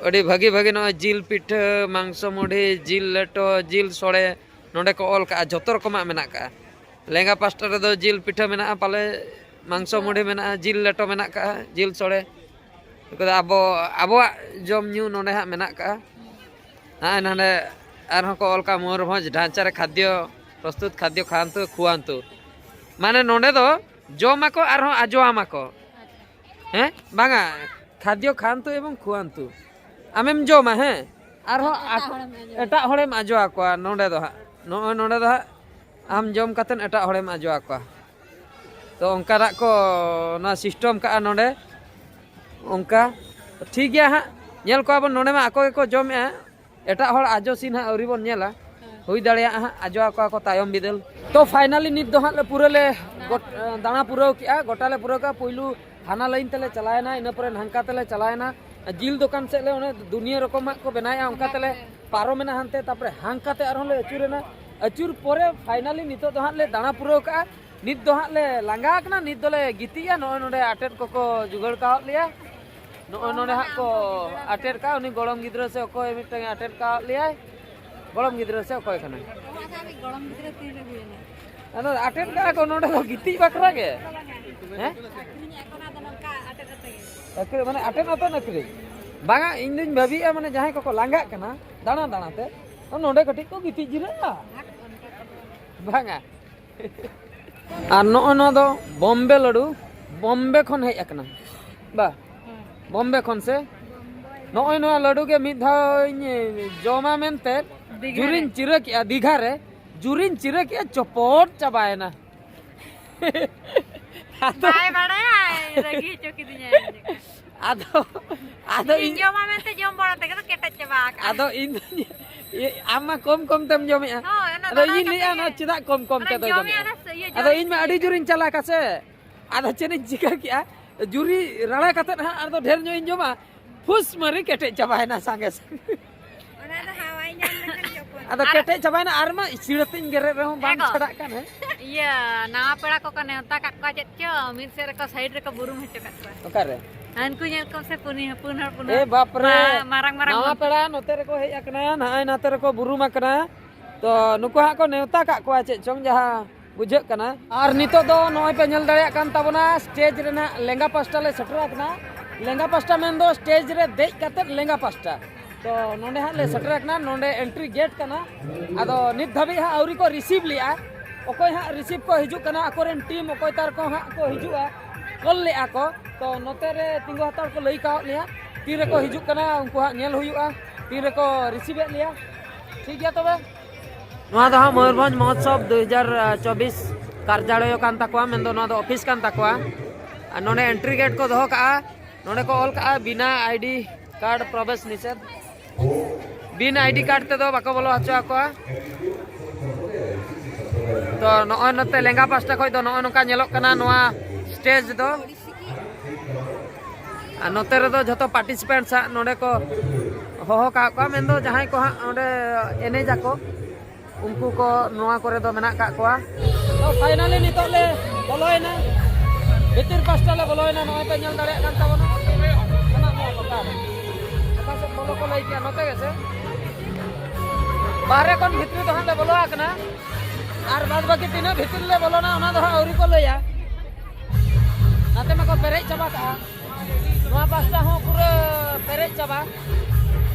ᱟᱹᱰᱤ ᱵᱷᱟᱹᱜᱤ ᱵᱷᱟᱹᱜᱤ ᱱᱚᱜᱼᱚᱭ ᱡᱤᱞ ᱯᱤᱴᱷᱟᱹ, ᱢᱟᱝᱥᱚ ᱢᱩᱲᱤ, ᱡᱤᱞ ᱞᱮᱴᱚ, ᱡᱤᱞ ᱥᱚᱲᱮ ᱱᱚᱸᱰᱮ ᱠᱚ ᱚᱞ ᱠᱟᱜᱼᱟ, ᱡᱷᱚᱛᱚ ᱨᱚᱠᱚᱢᱟᱜ ᱢᱮᱱᱟᱜ ᱠᱟᱜᱼᱟ᱾ ᱞᱮᱸᱜᱟ ᱯᱟᱥᱴᱟ ᱨᱮᱫᱚ ᱡᱤᱞ ᱯᱤᱴᱷᱟᱹ ᱢᱮᱱᱟᱜᱼᱟ, ᱯᱟᱞᱮ ᱢᱟᱝᱥᱚ ᱢᱩᱲᱤ ᱢᱮᱱᱟᱜᱼᱟ, ᱡᱤᱞ ᱞᱮᱴᱚ ᱢᱮᱱᱟᱜ ᱠᱟᱜᱼᱟ, ᱡᱤᱞ ᱥᱚᱲᱮ᱾ ᱱᱩᱠᱩ ᱫᱚ ᱟᱵᱚ, ᱟᱵᱚᱣᱟᱜ ᱡᱚᱢ ᱧᱩ ᱱᱚᱸᱰᱮ ᱦᱟᱸᱜ ᱢᱮᱱᱟᱜ ᱠᱟᱜᱼᱟ᱾ ᱦᱮᱸ, ᱱᱚᱸᱰᱮ ᱟᱨᱦᱚᱸ ᱠᱚ ᱚᱞ ᱠᱟᱜᱼᱟ, ᱢᱚᱭᱩᱨᱵᱷᱚᱸᱡᱽ ᱰᱷᱟᱧᱪᱟ ᱨᱮ ᱠᱷᱟᱫᱽᱭᱚ ᱯᱨᱚᱥᱛᱩᱛ, ᱠᱷᱟᱫᱽᱭᱚ ᱠᱷᱟᱣᱟᱱᱛᱩ, ᱠᱷᱩᱣᱟᱱᱛᱩ᱾ ᱢᱟᱱᱮ ᱱᱚᱸᱰᱮ ᱫᱚ ᱡᱚᱢᱟᱠᱚ ᱟᱨᱦᱚᱸ ᱟᱡᱚᱣᱟᱢᱟᱠᱚ᱾ ᱦᱮᱸ, ᱵᱟᱝᱟ, ᱠᱷᱟᱫᱽᱭᱚ ᱠᱷᱟᱣᱟᱱᱛᱩ ᱮᱵᱚᱝ ᱠᱷᱩᱣᱟᱱᱛᱩ᱾ ᱟᱢᱮᱢ ᱡᱚᱢᱟ, ᱦᱮᱸ, ᱟᱨᱦᱚᱸ ᱮᱴᱟᱜ ᱟᱠ-, ᱦᱚᱲᱮᱢ ᱟᱡᱚ ᱮᱴᱟᱜ ᱦᱚᱲᱮᱢ ᱟᱡᱚ ᱟᱠᱚᱣᱟ᱾ ᱱᱚᱸᱰᱮ ᱫᱚ ᱦᱟᱸᱜ, ᱱᱚᱜᱼᱚᱭ ᱱᱚᱸᱰᱮ ᱫᱚ ᱦᱟᱸᱜ ᱟᱢ ᱡᱚᱢ ᱠᱟᱛᱮᱫ ᱮᱴᱟᱜ ᱦᱚᱲᱮᱢ ᱟᱡᱚ ᱟᱠᱚᱣᱟ᱾ ᱛᱚ, ᱚᱱᱠᱟᱱᱟᱜ ᱠᱚ ᱱᱚᱣᱟ ᱥᱤᱥᱴᱮᱢ ᱠᱟᱜᱼᱟ ᱱᱚᱸᱰᱮ᱾ ᱚᱱᱠᱟ ᱴᱷᱤᱠ ᱜᱮᱭᱟ ᱦᱟᱸᱜ, ᱧᱮᱞ ᱠᱚᱣᱟ ᱵᱚᱱ ᱱᱚᱸᱰᱮ ᱢᱟ ᱟᱠᱚ ᱜᱮᱠᱚ ᱡᱚᱢᱮᱜᱼᱟ᱾ ᱮᱴᱟᱜ ᱦᱚᱲ ᱟᱡᱚ ᱥᱤᱱ ᱦᱟᱸᱜ ᱟᱹᱣᱨᱤ ᱵᱚᱱ ᱧᱮᱞᱟ, ᱦᱩᱭ ᱫᱟᱲᱮᱭᱟᱜᱼᱟ ᱦᱟᱸᱜ ᱟᱡᱚ ᱟᱠᱚᱣᱟ ᱠᱚ ᱛᱟᱭᱚᱢ ᱵᱤᱫᱟᱹᱞ᱾ ᱛᱚ, ᱯᱷᱟᱭᱱᱟᱞᱤ ᱱᱤᱛ ᱫᱚ ᱦᱟᱸᱜ ᱞᱮ ᱯᱩᱨᱟᱹ ᱞᱮ ᱜᱚᱴ-, ᱫᱟᱬᱟ ᱯᱩᱨᱟᱹᱣ ᱠᱮᱜᱼᱟ, ᱜᱚᱴᱟ ᱞᱮ ᱯᱩᱨᱟᱹᱣ ᱠᱮᱜᱼᱟ᱾ ᱯᱩᱭᱞᱩ ᱦᱟᱱᱟ ᱞᱟᱭᱤᱱ ᱛᱮᱞᱮ ᱪᱟᱞᱟᱣᱮᱱᱟ, ᱤᱱᱟᱹ ᱯᱚᱨᱮ ᱱᱟᱝᱠᱟ ᱛᱮᱞᱮ ᱪᱟᱞᱟᱣᱮᱱᱟ᱾ ᱡᱤᱞ ᱫᱚᱠᱟᱱ ᱥᱮᱫ ᱞᱮ ᱚᱱᱮ ᱫᱩᱱᱤᱭᱟᱹ ᱨᱚᱠᱚᱢᱟᱜ ᱠᱚ ᱵᱮᱱᱟᱣᱮᱜᱼᱟ, ᱚᱱᱠᱟ ᱛᱮᱞᱮ ᱯᱟᱨᱚᱢᱮᱱᱟ ᱦᱟᱱᱛᱮ, ᱛᱟᱨᱯᱚᱨᱮ ᱦᱟᱱᱠᱟ ᱛᱮ ᱟᱨᱦᱚᱸ ᱞᱮ ᱟᱹᱪᱩᱨᱮᱱᱟ᱾ ᱟᱹᱪᱩᱨ ᱯᱚᱨᱮ ᱯᱷᱟᱭᱱᱟᱞᱤ ᱱᱤᱛᱚᱜ ᱫᱚ ᱦᱟᱸᱜ ᱞᱮ ᱫᱟᱬᱟ ᱯᱩᱨᱟᱹᱣ ᱠᱟᱜᱼᱟ᱾ ᱱᱤᱛ ᱫᱚ ᱦᱟᱸᱜ ᱞᱮ ᱞᱟᱸᱜᱟ ᱟᱠᱟᱱᱟ, ᱱᱤᱛ ᱫᱚᱞᱮ ᱜᱤᱛᱤᱡᱼᱟ᱾ ᱱᱚᱜᱼᱚᱭ ᱱᱚᱰᱮ ᱟᱴᱮᱫ ᱠᱚᱠᱚ ᱡᱩᱜᱟᱹᱲ ᱠᱟᱣᱟᱫ ᱞᱮᱭᱟ, ᱱᱚᱜᱼᱚᱭ ᱱᱚᱰᱮ ᱦᱟᱸᱜ ᱠᱚ ᱟᱴᱮᱫ ᱠᱟᱜᱼᱟ᱾ ᱩᱱᱤ ᱜᱚᱲᱚᱢ ᱜᱤᱫᱽᱨᱟᱹ ᱥᱮ ᱚᱠᱚᱭ ᱢᱤᱫᱴᱟᱝ ᱮ ᱟᱴᱮᱫ ᱠᱟᱣᱟᱫ ᱞᱮᱭᱟᱭ᱾ ᱜᱚᱲᱚᱢ ᱜᱤᱫᱽᱨᱟᱹ ᱥᱮ ᱚᱠᱚᱭ ᱠᱟᱱᱟᱭ? ᱟᱫᱚ ᱟᱴᱮᱫ ᱠᱟᱜᱼᱟ ᱠᱚ ᱱᱚᱰᱮ ᱫᱚ ᱜᱤᱛᱤᱡ ᱵᱟᱠᱷᱨᱟ ᱜᱮ᱾ ᱦᱮᱸ? ᱟᱹᱠᱷᱨᱤᱧ, ᱢᱟᱱᱮ ᱟᱴᱮᱫ ᱟᱛᱮᱫ ᱟᱹᱠᱷᱨᱤᱧ᱾ ᱵᱟᱝᱟ, ᱤᱧ ᱫᱩᱧ ᱵᱷᱟᱹᱵᱤᱭᱮᱫᱼᱟ, ᱢᱟᱱᱮ ᱡᱟᱦᱟᱸᱭ ᱠᱚᱠᱚ ᱞᱟᱸᱜᱟᱜ ᱠᱟᱱᱟ ᱫᱟᱬᱟ ᱫᱟᱬᱟ ᱛᱮ, ᱱᱚᱰᱮ ᱠᱟᱹᱴᱤᱡ ᱠᱚ ᱜᱤᱛᱤᱡ ᱡᱤᱨᱟᱹᱜᱼᱟ᱾ ᱵᱟᱝᱟ᱾ ᱟᱨ ᱱᱚᱜᱼᱚ ᱱᱚᱣᱟ ᱫᱚ ᱵᱚᱢᱵᱮ ᱞᱟᱹᱰᱩ, ᱵᱚᱢᱵᱮ ᱠᱷᱚᱱ ᱦᱮᱡ ᱟᱠᱟᱱᱟ᱾ ᱵᱟ, ᱵᱚᱢᱵᱮ ᱠᱷᱚᱱ ᱥᱮ? ᱱᱚᱜᱼᱚᱭ ᱱᱚᱣᱟ ᱞᱟᱹᱰᱩ ᱜᱮ ᱢᱤᱫ ᱫᱷᱟᱣ ᱤᱧ ᱡᱚᱢᱟ ᱢᱮᱱᱛᱮ ᱫᱤᱜᱷᱟ ᱨᱮ᱾ ᱡᱩᱨᱤᱧ ᱪᱤᱨᱟᱹ ᱠᱮᱜᱼᱟ, ᱫᱤᱜᱷᱟ ᱨᱮ ᱡᱩᱨᱤᱧ ᱪᱤᱨᱟᱹ ᱠᱮᱜᱼᱟ, ᱪᱚᱯᱚᱴ ᱪᱟᱵᱟᱭᱮᱱᱟ᱾ ᱟᱫᱚ, ᱵᱟᱭ ᱵᱟᱲᱟᱭᱟ, ᱨᱟᱹᱜᱤ ᱦᱚᱪᱚ ᱠᱤᱫᱤᱧᱟᱭ᱾ ᱟᱫᱚ, ᱟᱫᱚ ᱤᱧ ᱤᱧ ᱡᱚᱢᱟ ᱢᱮᱱᱛᱮ ᱡᱚᱢ ᱵᱟᱲᱟ ᱛᱮᱜᱮ ᱛᱚ ᱠᱮᱴᱮᱡ ᱪᱟᱵᱟ ᱟᱠᱟᱜᱼᱟ᱾ ᱟᱫᱚ ᱤᱧ ᱫᱚᱧ, ᱤᱭᱟᱹ, ᱟᱢ ᱢᱟ ᱠᱚᱢ ᱠᱚᱢ ᱛᱮᱢ ᱡᱚᱢᱮᱜᱼᱟ᱾ ᱦᱳᱭ, ᱚᱱᱟ ᱟᱫᱚ ᱫᱟᱬᱟ ᱤᱧ ᱞᱟᱹᱭᱮᱜᱼᱟ, ᱠᱟᱛᱮ ᱱᱚᱣᱟ ᱪᱮᱫᱟᱜ ᱠᱚᱢ ᱠᱚᱢ ᱚᱱᱟ ᱛᱮᱫᱚᱭ ᱡᱚᱢᱮᱜᱼᱟ, ᱡᱚᱢᱮᱜᱼᱟ? ᱚᱱᱟ ᱤᱭᱟᱹ ᱟᱫᱚ ᱡᱚᱢ ᱤᱧ ᱢᱟ ᱟᱹᱰᱤ ᱡᱚᱢᱮᱜᱼᱟ᱾ ᱡᱳᱨᱤᱧ ᱪᱟᱞᱟᱠᱟ ᱥᱮ᱾ ᱟᱫᱚ ᱪᱮᱫ ᱤᱧ ᱪᱤᱠᱟᱹ ᱠᱮᱜᱼᱟ? ᱡᱩᱨᱤ ᱨᱟᱲᱟ ᱠᱟᱛᱮᱫ ᱦᱟᱸᱜ ᱟᱨ ᱫᱚ ᱰᱷᱮᱨ ᱧᱚᱜ ᱤᱧ ᱡᱚᱢᱟ, ᱯᱷᱩᱥ ᱢᱟᱹᱨᱤ ᱠᱮᱴᱮᱡ ᱪᱟᱵᱟᱭᱮᱱᱟ ᱥᱟᱸᱜᱮ ᱥᱟᱸᱜᱮ᱾ ᱚᱱᱟ ᱫᱚ ᱦᱟᱣᱟᱭ ᱧᱟᱢ ᱞᱮᱠᱷᱟᱱ ᱪᱚᱯᱚᱞ᱾ ᱟᱫᱚ ᱟᱨ ᱠᱮᱴᱮᱡ ᱪᱟᱵᱟᱭᱮᱱᱟ, ᱟᱨ ᱢᱟ ᱥᱤᱲᱟᱹᱛᱤᱧ ᱜᱮᱨᱮᱫ ᱨᱮᱦᱚᱸ ᱵᱟᱝ ᱮ ᱜᱚ᱾ ᱪᱷᱟᱰᱟᱜ ᱠᱟᱱ, ᱦᱮᱸ? ᱤᱭᱟᱹ, ᱱᱟᱣᱟ ᱯᱮᱲᱟ ᱠᱚᱠᱚ ᱱᱮᱣᱛᱟ ᱠᱟᱜ ᱠᱚᱣᱟ ᱪᱮᱫ ᱪᱚ, ᱢᱤᱫ ᱥᱮᱫ ᱨᱮᱠᱚ side ᱨᱮᱠᱚ ᱵᱩᱨᱩᱢ ᱦᱚᱪᱚ ᱠᱟᱜ ᱠᱚᱣᱟ᱾ ᱚᱠᱟᱨᱮ? ᱦᱟᱱᱠᱩ ᱧᱮᱞ ᱠᱚᱢ ᱥᱮ, ᱯᱩᱱᱤ ᱦᱚᱯᱚᱱ ᱦᱚᱲ, ᱯᱩᱱ ᱮ ᱦᱚᱲ᱾ ᱵᱟᱯ ᱨᱮ, ᱢᱟ-, ᱢᱟᱨᱟᱝ ᱢᱟᱨᱟᱝ ᱱᱟᱣᱟ ᱢᱚᱱ- ᱯᱮᱲᱟ ᱱᱚᱛᱮ ᱨᱮᱠᱚ ᱦᱮᱡ ᱟᱠᱟᱱᱟ, ᱱᱚᱜᱼᱚᱭ ᱱᱚᱛᱮ ᱨᱮᱠᱚ ᱵᱩᱨᱩᱢ ᱟᱠᱟᱱᱟ᱾ ᱛᱚ, ᱱᱩᱠᱩ ᱦᱟᱸᱜ ᱠᱚ ᱱᱮᱣᱛᱟ ᱠᱟᱜ ᱠᱚᱣᱟ ᱪᱮᱫ ᱪᱚᱝ, ᱡᱟᱦᱟᱸ ᱵᱩᱡᱷᱟᱹᱜ ᱠᱟᱱᱟ᱾ ᱟᱨ ᱱᱤᱛᱚᱜ ᱫᱚ ᱱᱚᱜᱼᱚᱭ ᱯᱮ ᱧᱮᱞ ᱫᱟᱲᱮᱭᱟᱜ ᱠᱟᱱ ᱛᱟᱵᱚᱱᱟ, stage ᱨᱮᱱᱟᱜ ᱞᱮᱸᱜᱟ ᱯᱟᱥᱴᱟ ᱞᱮ ᱥᱮᱴᱮᱨ ᱟᱠᱟᱱᱟ᱾ ᱞᱮᱸᱜᱟ ᱯᱟᱥᱴᱟ ᱢᱮᱱᱫᱚ stage ᱨᱮ ᱫᱮᱡ ᱠᱟᱛᱮᱫ ᱞᱮᱸᱜᱟ ᱯᱟᱥᱴᱟ᱾ ᱛᱚ, ᱱᱚᱸᱰᱮ ᱦᱟᱸᱜ ᱞᱮ ᱥᱮᱴᱮᱨ ᱟᱠᱟᱱᱟ, ᱱᱚᱸᱰᱮ entry gate ᱠᱟᱱᱟ᱾ ᱟᱫᱚ ᱱᱤᱛ ᱫᱷᱟᱹᱵᱤᱡ ᱦᱟᱸᱜ ᱟᱹᱣᱨᱤ ᱠᱚ receive ᱞᱮᱜᱼᱟ᱾ ᱚᱠᱚᱭ ᱦᱟᱸᱜ receive ᱠᱚ ᱦᱤᱡᱩᱜ ᱠᱟᱱᱟ, ᱟᱠᱚᱨᱮᱱ team ᱚᱠᱚᱭ ᱛᱟᱨ ᱠᱚ ᱦᱟᱸᱜ ᱠᱚ ᱦᱤᱡᱩᱜᱼᱟ, call ᱞᱮᱜᱼᱟ ᱠᱚ᱾ ᱛᱚ, ᱱᱚᱛᱮ ᱨᱮ ᱛᱤᱸᱜᱩ ᱦᱟᱛᱟᱲ ᱠᱚ ᱞᱟᱹᱭ ᱠᱟᱣᱟᱫ ᱞᱮᱭᱟ, ᱛᱤ ᱨᱮᱠᱚ ᱦᱤᱡᱩᱜ ᱠᱟᱱᱟ, ᱩᱱᱠᱩ ᱦᱟᱸᱜ ᱧᱮᱞ ᱦᱩᱭᱩᱜᱼᱟ, ᱛᱤ ᱨᱮᱠᱚ receive ᱮᱫ ᱞᱮᱭᱟ᱾ ᱴᱷᱤᱠ ᱜᱮᱭᱟ ᱛᱚᱵᱮ᱾ ᱱᱚᱣᱟ ᱫᱚ ᱦᱟᱸᱜ ᱢᱚᱭᱩᱨᱵᱷᱚᱸᱡᱽ ᱢᱚᱦᱳᱛᱥᱚᱵᱽ ᱫᱩ ᱦᱟᱡᱟᱨ ᱪᱚᱵᱵᱤᱥ ᱠᱟᱨᱡᱟᱞᱚᱭ ᱠᱟᱱ ᱛᱟᱠᱚᱣᱟ, ᱢᱮᱱᱫᱚ ᱱᱚᱣᱟ ᱫᱚ office ᱠᱟᱱ ᱛᱟᱠᱚᱣᱟ᱾ ᱟᱨ ᱱᱚᱰᱮ entry gate ᱠᱚ ᱫᱚᱦᱚ ᱠᱟᱜᱼᱟ, ᱱᱚᱰᱮ ᱠᱚ ᱚᱞ ᱠᱟᱜᱼᱟ, "ᱵᱤᱱᱟ I D card ᱯᱨᱚᱵᱮᱥ ᱱᱤᱥᱮᱫᱷ", bin I D card ᱛᱮᱫᱚ ᱵᱟᱠᱚ ᱵᱚᱞᱚ ᱦᱚᱪᱚ ᱟᱠᱚᱣᱟ᱾ ᱛᱚ, ᱱᱚᱜᱼᱚᱭ ᱱᱚᱛᱮ ᱞᱮᱸᱜᱟ ᱯᱟᱥᱴᱟ ᱠᱷᱚᱱ ᱫᱚ ᱱᱚᱜᱼᱚᱭ ᱱᱚᱝᱠᱟ ᱧᱮᱞᱚᱜ ᱠᱟᱱᱟ ᱱᱚᱣᱟ stage ᱫᱚ᱾ ᱟᱨ ᱱᱚᱛᱮ ᱨᱮᱫᱚ ᱡᱷᱚᱛᱚ participants ᱦᱟᱸᱜ ᱱᱚᱰᱮ ᱠᱚ ᱦᱚᱦᱚ ᱠᱟᱜ ᱠᱚᱣᱟ, ᱢᱮᱱᱫᱚ ᱡᱟᱦᱟᱸᱭ ᱠᱚ ᱦᱟᱸᱜ ᱚᱸᱰᱮ ᱮᱱᱮᱡ ᱟᱠᱚ, ᱩᱱᱠᱩ ᱠᱚ ᱱᱚᱣᱟ ᱠᱚᱨᱮ ᱫᱚ ᱢᱮᱱᱟᱜ ᱠᱟᱜ ᱠᱚᱣᱟ᱾ ᱛᱚ, finally ᱱᱤᱛᱚᱜ ᱞᱮ ᱵᱚᱞᱚᱭᱮᱱᱟ, ᱵᱷᱤᱛᱤᱨ ᱯᱟᱥᱴᱟ ᱞᱮ ᱵᱚᱞᱚᱭᱮᱱᱟ᱾ ᱱᱚᱜᱼᱚᱭ ᱯᱮ ᱧᱮᱞ ᱫᱟᱲᱮᱭᱟᱜ ᱠᱟᱱ ᱛᱟᱵᱚᱱᱟ, ᱥᱟᱱᱟᱢ ᱦᱚᱲ ᱚᱠᱟᱨᱮ, ᱚᱠᱟ ᱥᱮᱫ ᱵᱚᱞᱚ ᱠᱚ ᱞᱟᱹᱭ ᱠᱮᱜᱼᱟ, ᱱᱚᱛᱮ ᱜᱮᱥᱮ? ᱵᱟᱦᱨᱮ ᱠᱷᱚᱱ ᱵᱷᱤᱛᱨᱤ ᱫᱚ ᱦᱟᱸᱜ ᱞᱮ ᱵᱚᱞᱚ ᱟᱠᱟᱱᱟ, ᱟᱨ ᱵᱟᱫ ᱵᱟᱹᱠᱤ ᱛᱤᱱᱟᱹᱜ ᱵᱷᱤᱛᱤᱨ ᱞᱮ ᱵᱚᱞᱚᱱᱟ, ᱚᱱᱟ ᱫᱚ ᱦᱟᱸᱜ ᱟᱹᱣᱨᱤ ᱠᱚ ᱞᱟᱹᱭᱟ᱾ ᱱᱟᱛᱮ ᱢᱟᱠᱚ ᱯᱮᱨᱮᱡ ᱪᱟᱵᱟ ᱠᱟᱜᱼᱟ᱾ ᱱᱚᱣᱟ ᱯᱟᱥᱴᱟ ᱦᱚᱸ ᱯᱩᱨᱟᱹ ᱯᱮᱨᱮᱡ ᱪᱟᱵᱟ᱾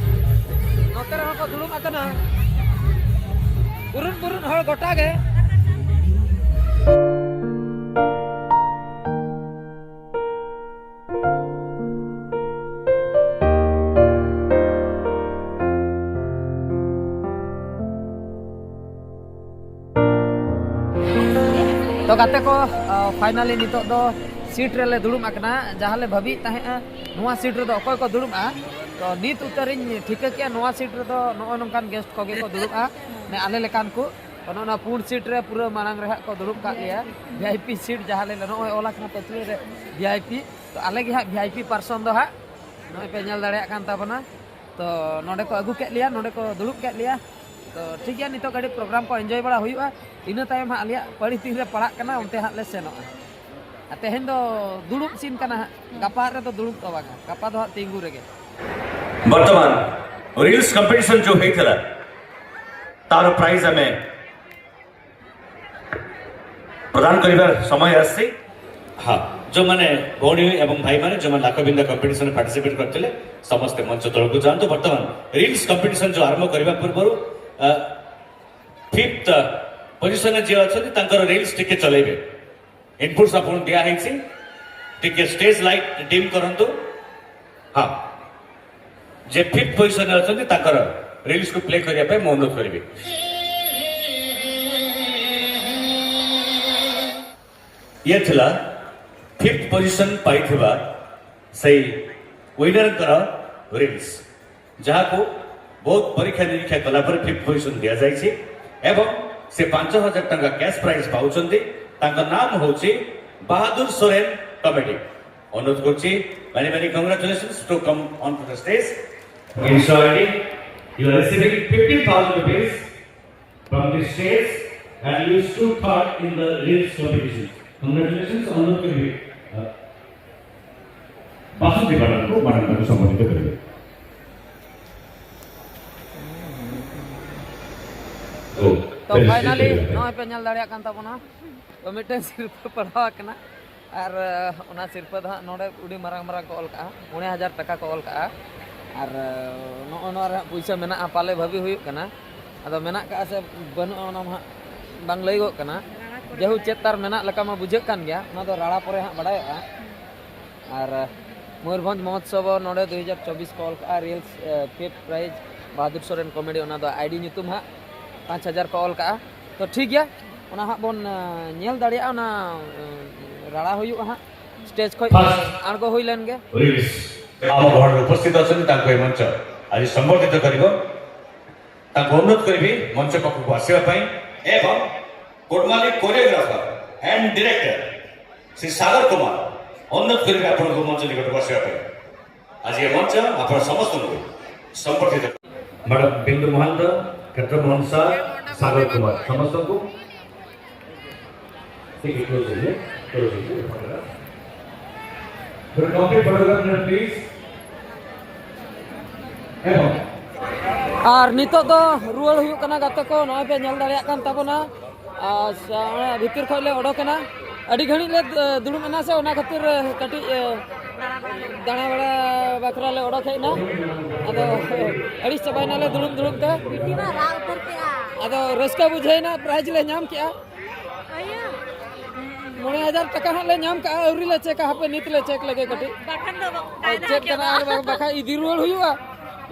ᱱᱚᱛᱮ ᱨᱮᱦᱚᱸ ᱠᱚ ᱫᱩᱲᱩᱵ ᱟᱠᱟᱱᱟ᱾ ᱵᱩᱨᱩᱱ ᱵᱩᱨᱩᱱ ᱦᱚᱲ ᱜᱚᱴᱟ ᱜᱮ᱾ ᱛᱚ ᱜᱟᱛᱮ ᱠᱚ, ᱯᱷᱟᱭᱱᱟᱞᱤ ᱱᱤᱛᱚᱜ ᱫᱚ ᱥᱤᱴ ᱨᱮᱞᱮ ᱫᱩᱲᱩᱵ ᱟᱠᱟᱱᱟ᱾ ᱡᱟᱦᱟᱸ ᱞᱮ ᱵᱷᱟᱹᱵᱤᱭᱮᱫ ᱛᱟᱦᱮᱸᱜᱼᱟ ᱱᱚᱣᱟ ᱥᱤᱴ ᱨᱮᱫᱚ ᱚᱠᱚᱭ ᱠᱚ ᱫᱩᱲᱩᱵᱼᱟ, ᱛᱚ ᱱᱤᱛ ᱩᱛᱟᱹᱨᱤᱧ ᱴᱷᱤᱠᱟᱹ ᱠᱮᱜᱼᱟ ᱱᱚᱣᱟ ᱥᱤᱴ ᱨᱮᱫᱚ ᱱᱚᱜᱼᱚᱭ ᱱᱚᱝᱠᱟᱱ ᱜᱮᱥᱴ ᱠᱚᱜᱮ ᱠᱚ ᱫᱩᱲᱩᱵᱼᱟ, ᱢᱟᱱᱮ ᱟᱞᱮ ᱞᱮᱠᱟᱱ ᱠᱚ᱾ ᱛᱚ ᱱᱚᱜᱼᱚ ᱱᱚᱣᱟ ᱯᱩᱸᱰ ᱥᱤᱴ ᱨᱮ ᱯᱩᱨᱟᱹ ᱢᱟᱲᱟᱝ ᱨᱮ ᱦᱟᱸᱜ ᱠᱚ ᱫᱩᱲᱩᱵ ᱠᱟᱜ ᱞᱮᱭᱟ, ᱵᱷᱤ ᱟᱭ ᱯᱤ ᱥᱤᱴ ᱡᱟᱦᱟᱸ ᱞᱮ ᱱᱚᱜᱼᱚᱭ ᱚᱞ ᱟᱠᱟᱱᱟ ᱯᱟᱹᱛᱩᱞᱟᱹ ᱨᱮ ᱵᱷᱤ ᱟᱭ ᱯᱤ᱾ ᱛᱚ ᱟᱞᱮ ᱜᱮ ᱦᱟᱸᱜ ᱵᱷᱤ ᱟᱭ ᱯᱤ ᱯᱟᱨᱥᱚᱱ ᱫᱚ ᱦᱟᱸᱜ ᱱᱚᱜᱼᱚᱭ ᱯᱮ ᱧᱮᱞ ᱫᱟᱲᱮᱭᱟᱜ ᱠᱟᱱ ᱛᱟᱵᱚᱱᱟ᱾ ᱛᱚ ᱱᱚᱰᱮ ᱠᱚ ᱟᱹᱜᱩ ᱠᱮᱫ ᱞᱮᱭᱟ, ᱱᱚᱰᱮ ᱠᱚ ᱫᱩᱲᱩᱵ ᱠᱮᱫ ᱞᱮᱭᱟ᱾ ᱛᱚ ᱴᱷᱤᱠ ᱜᱮᱭᱟ, ᱱᱤᱛᱚᱜ ᱠᱟᱹᱴᱤᱡ ᱯᱨᱳᱜᱨᱟᱢ ᱠᱚ ᱮᱱᱡᱚᱭ ᱵᱟᱲᱟ ᱦᱩᱭᱩᱜᱼᱟ᱾ ᱤᱱᱟᱹ ᱛᱟᱭᱚᱢ ᱦᱟᱸᱜ ᱟᱞᱮᱭᱟᱜ ᱯᱟᱹᱲᱤ ᱛᱤᱱ ᱨᱮ ᱯᱟᱲᱟᱜ ᱠᱟᱱᱟ ᱚᱱᱛᱮ ᱦᱟᱸᱜ ᱞᱮ ᱥᱮᱱᱚᱜᱼᱟ᱾ ᱟᱨ ᱛᱮᱦᱮᱧ ᱫᱚ ᱫᱩᱲᱩᱵ ᱥᱤᱱ ᱠᱟᱱᱟ ᱦᱟᱸᱜ, ᱜᱟᱯᱟ ᱨᱮᱫᱚ ᱫᱩᱲᱩᱵ ᱫᱚ ᱵᱟᱝᱟ, ᱜᱟᱯᱟ ᱫᱚ ᱦᱟᱸᱜ ᱛᱤᱸᱜᱩ ᱨᱮᱜᱮ᱾ ବର୍ତ୍ତମାନ ରିଲ୍ସ କମ୍ପିଟିସନ ଯୋଉ ହେଇଥିଲା, ତାର ପ୍ରାଇଜ ଆମେ ପ୍ରଦାନ କରିବାର ସମୟ ଆସିଛି। ହଁ, ଯେଉଁମାନେ ଭଉଣୀ ଏବଂ ଭାଇମାନେ ଯେଉଁମାନେ ଲାଖବିନ୍ଦା କମ୍ପିଟିସନରେ ପାର୍ଟିସିପେଟ୍ କରିଥିଲେ, ସମସ୍ତେ ମଞ୍ଚ ତଳକୁ ଯାଆନ୍ତୁ। ବର୍ତ୍ତମାନ ରିଲ୍ସ କମ୍ପିଟିସନ ଯେଉଁ ଆରମ୍ଭ କରିବା ପୂର୍ବରୁ ଫିଫ୍ଥ ପୋଜିସନରେ ଯିଏ ଅଛନ୍ତି ତାଙ୍କର ରିଲ୍ସ ଟିକେ ଚଲେଇବେ। ଇନପୁଟ୍ସ ଆପଣଙ୍କୁ ଦିଆହେଇଛି, ଟିକେ ଷ୍ଟେଜ୍ ଲାଇଟ୍ ଡିମ୍ କରନ୍ତୁ। ହଁ, ଯେ ଫିଫ୍ଥ ପୋଜିସନରେ ଅଛନ୍ତି ତାଙ୍କର ରିଲ୍ସକୁ ପ୍ଲେ କରିବା ପାଇଁ ମୁଁ ଅନୁରୋଧ କରିବି। ଇଏ ଥିଲା ଫିଫ୍ଥ ପୋଜିସନ ପାଇଥିବା ସେଇ ୱିନରଙ୍କର ରିଲ୍ସ, ଯାହାକୁ ବହୁତ ପରୀକ୍ଷା ନିରୀକ୍ଷା କଲା ପରେ ଫିଫ୍ଥ ପୋଜିସନ ଦିଆଯାଇଛି ଏବଂ ସେ ପାଞ୍ଚ ହଜାର ଟଙ୍କା କ୍ୟାସ୍ ପ୍ରାଇଜ୍ ପାଉଛନ୍ତି। ତାଙ୍କ ନାମ ହେଉଛି ବାହାଦୁର ସୋରେନ କମେଡି। ଅନୁରୋଧ କରୁଛି, many many congratulations to come on to the stage। In short, you are receiving fifteen thousand rupees from the stage and you stood third in the reels competition। Congratulations। ଅନୁରୋଧ କରିବି, ଅ, ବାସନ୍ତୀ ମ୍ୟାଡାମଙ୍କୁ, ମ୍ୟାଡାମଙ୍କୁ ସମ୍ବୋଧିତ କରିବେ। ᱛᱚ ᱯᱷᱟᱭᱱᱟᱞᱤ ᱱᱚᱜᱼᱚᱭ ᱯᱮ ᱧᱮᱞ ᱫᱟᱲᱮᱭᱟᱜ ᱠᱟᱱ ᱛᱟᱵᱚᱱᱟ, ᱛᱚ ᱢᱤᱫᱴᱮᱱ ᱥᱤᱨᱯᱟᱹ ᱯᱟᱲᱟᱣ ᱟᱠᱟᱱᱟ᱾ ᱟᱨ ᱚᱱᱟ ᱥᱤᱨᱯᱟᱹ ᱫᱚ ᱦᱟᱸᱜ ᱱᱚᱰᱮ ᱟᱹᱰᱤ ᱢᱟᱨᱟᱝ ᱢᱟᱨᱟᱝ ᱠᱚ ᱚᱞ ᱠᱟᱜᱼᱟ, ᱢᱚᱬᱮ ᱦᱟᱡᱟᱨ ᱴᱟᱠᱟ ᱠᱚ ᱚᱞ ᱠᱟᱜᱼᱟ᱾ ᱟᱨ ᱱᱚᱜᱼᱚ ᱱᱚᱣᱟ ᱨᱮ ᱦᱟᱸᱜ ᱯᱩᱭᱥᱟᱹ ᱢᱮᱱᱟᱜᱼᱟ ᱯᱟᱞᱮ ᱵᱷᱟᱹᱵᱤ ᱦᱩᱭᱩᱜ ᱠᱟᱱᱟ᱾ ᱟᱫᱚ ᱢᱮᱱᱟᱜ ᱠᱟᱜᱼᱟ ᱥᱮ ᱵᱟᱹᱱᱩᱜᱼᱟ ᱚᱱᱟ ᱢᱟ ᱦᱟᱸᱜ ᱵᱟᱝ ᱞᱟᱹᱭᱚᱜ ᱠᱟᱱᱟ᱾ ᱡᱮᱦᱩ ᱪᱮᱫ ᱛᱟᱨ ᱢᱮᱱᱟᱜ ᱞᱮᱠᱟ ᱢᱟ ᱵᱩᱡᱷᱟᱹᱜ ᱠᱟᱱ ᱜᱮᱭᱟ, ᱚᱱᱟ ᱫᱚ ᱨᱟᱲᱟ ᱯᱚᱨᱮ ᱦᱟᱸᱜ ᱵᱟᱲᱟᱭᱚᱜᱼᱟ᱾ ᱟᱨ ᱢᱚᱭᱩᱨᱵᱷᱚᱸᱡᱽ ᱢᱚᱦᱳᱛᱥᱚᱵᱽ ᱱᱚᱰᱮ ᱫᱩ ᱦᱟᱡᱟᱨ ᱪᱚᱵᱵᱤᱥ ᱠᱚ ᱚᱞ ᱠᱟᱜᱼᱟ, ᱨᱤᱞᱥ ᱯᱷᱤᱯᱛᱷ ᱯᱨᱟᱭᱤᱡᱽ ᱵᱟᱦᱟᱫᱩᱨ ᱥᱚᱨᱮᱱ ᱠᱚᱢᱮᱰᱤ, ᱚᱱᱟ ᱫᱚ ᱟᱭᱰᱤ ᱧᱩᱛᱩᱢ ᱦᱟᱸᱜ ᱯᱟᱸᱪ ᱦᱟᱡᱟᱨ ᱠᱚ ᱚᱞ ᱠᱟᱜᱼᱟ᱾ ᱛᱚ ᱴᱷᱤᱠ ᱜᱮᱭᱟ, ᱚᱱᱟ ᱦᱟᱸᱜ ᱵᱚᱱ ᱧᱮᱞ ᱫᱟᱲᱮᱭᱟᱜᱼᱟ᱾ ᱚᱱᱟ ᱨᱟᱲᱟ ᱦᱩᱭᱩᱜᱼᱟ ᱦᱟᱸᱜ, ᱥᱴᱮᱡᱽ ᱠᱷᱚᱱ ᱟᱬᱜᱚ ᱦᱩᱭ ᱞᱮᱱ ᱜᱮ᱾ ᱯᱩᱞᱤᱥ ᱟᱵᱚ ᱜᱚᱲ ᱨᱮ ᱩᱯᱚᱥᱛᱷᱤᱛ ᱟᱪᱷᱮᱱ, ᱛᱟᱝᱠᱚ ᱮ ᱢᱚᱧᱪᱚ ᱟᱡ ᱥᱚᱢᱵᱚᱨᱫᱷᱤᱛ ᱠᱚᱨᱤᱵᱚ। ତାଙ୍କୁ ଅନୁରୋଧ କରିବି ମଞ୍ଚ ପାଖକୁ ଆସିବା ପାଇଁ ଏବଂ କୋଟମାଲି କୋରିଓଗ୍ରାଫର ଆଣ୍ଡ ଡିରେକ୍ଟର ଶ୍ରୀ ସାଗର କୁମାର ଅନୁରୋଧ କରିବି ଆପଣଙ୍କୁ ମଞ୍ଚ ନିକଟକୁ ଆସିବା ପାଇଁ। ଆଜି ଏ ମଞ୍ଚ ଆପଣ ସମସ୍ତଙ୍କୁ ସମ୍ବର୍ଦ୍ଧିତ। ମ୍ୟାଡାମ ବିନ୍ଦୁ ମହାନ୍ତ, କ୍ଷେତ୍ର ମୋହନ ସାର, ସାଗର କୁମାର ସମସ୍ତଙ୍କୁ ଟିକେ କ୍ଲୋଜ ହେଇଯିବେ, କ୍ଲୋଜ ହେଇଯିବେ ଫଟୋଟା। ଗୋଟେ କମ୍ପ୍ଲିଟ ଫଟୋଗ୍ରାଫ ନିଅନ୍ତୁ ପ୍ଲିଜ। ଏବଂ ᱟᱨ ᱱᱤᱛᱚᱜ ᱫᱚ ᱨᱩᱣᱟᱹᱲ ᱦᱩᱭᱩᱜ ᱠᱟᱱᱟ ᱜᱟᱛᱮ ᱠᱚ, ᱱᱚᱜᱼᱚᱭ ᱯᱮ ᱧᱮᱞ ᱫᱟᱲᱮᱭᱟᱜ ᱠᱟᱱ ᱛᱟᱵᱚᱱᱟ᱾ ᱟᱨ ᱥᱟ-, ᱚᱱᱟ ᱵᱷᱤᱛᱤᱨ ᱠᱷᱚᱱ ᱞᱮ ᱚᱰᱚᱠᱮᱱᱟ᱾ ᱟᱹᱰᱤ ᱜᱷᱟᱹᱲᱤᱡ ᱞᱮ, ᱮ, ᱫᱩᱲᱩᱵ ᱮᱱᱟ ᱥᱮ, ᱚᱱᱟ ᱠᱷᱟᱹᱛᱤᱨ, ᱮ, ᱠᱟᱹᱴᱤᱡ, ᱮ, ᱫᱟᱬᱟ ᱵᱟᱲᱟ ᱵᱟᱠᱷᱨᱟ ᱞᱮ ᱚᱰᱚᱠ ᱦᱮᱡ ᱮᱱᱟ᱾ ᱟᱫᱚ ᱟᱹᱲᱤᱥ ᱪᱟᱵᱟᱭᱮᱱᱟᱞᱮ ᱫᱩᱲᱩᱵ ᱫᱩᱲᱩᱵ ᱛᱮ᱾ ᱵᱤᱴᱤ ᱢᱟ ᱨᱟᱜ ᱩᱛᱟᱹᱨ ᱠᱮᱜᱼᱟ᱾ ᱟᱫᱚ ᱨᱟᱹᱥᱠᱟᱹ ᱵᱩᱡᱷᱟᱹᱣᱮᱱᱟ, ᱯᱨᱟᱭᱤᱡᱽ ᱞᱮ ᱧᱟᱢ ᱠᱮᱜᱼᱟ᱾ ᱟᱭᱳ᱾ ᱢᱚᱬᱮ ᱦᱟᱡᱟᱨ ᱴᱟᱠᱟ ᱦᱟᱸᱜ ᱞᱮ ᱧᱟᱢ ᱠᱟᱜᱼᱟ, ᱟᱹᱣᱨᱤ ᱞᱮ ᱪᱮᱠᱟ, ᱦᱟᱯᱮ ᱱᱤᱛ ᱞᱮ ᱪᱮᱠ ᱞᱮᱜᱮ ᱠᱟᱹᱴᱤᱡ᱾ ᱵᱟᱠᱷᱟᱱ ᱫᱚ ᱵᱟᱠ-, ᱪᱮᱫ ᱠᱟᱱᱟ ᱟᱨ ᱵᱟᱠ-, ᱵᱟᱠᱷᱟᱡ ᱤᱫᱤ ᱨᱩᱣᱟᱹᱲ ᱦᱩᱭᱩᱜᱼᱟ᱾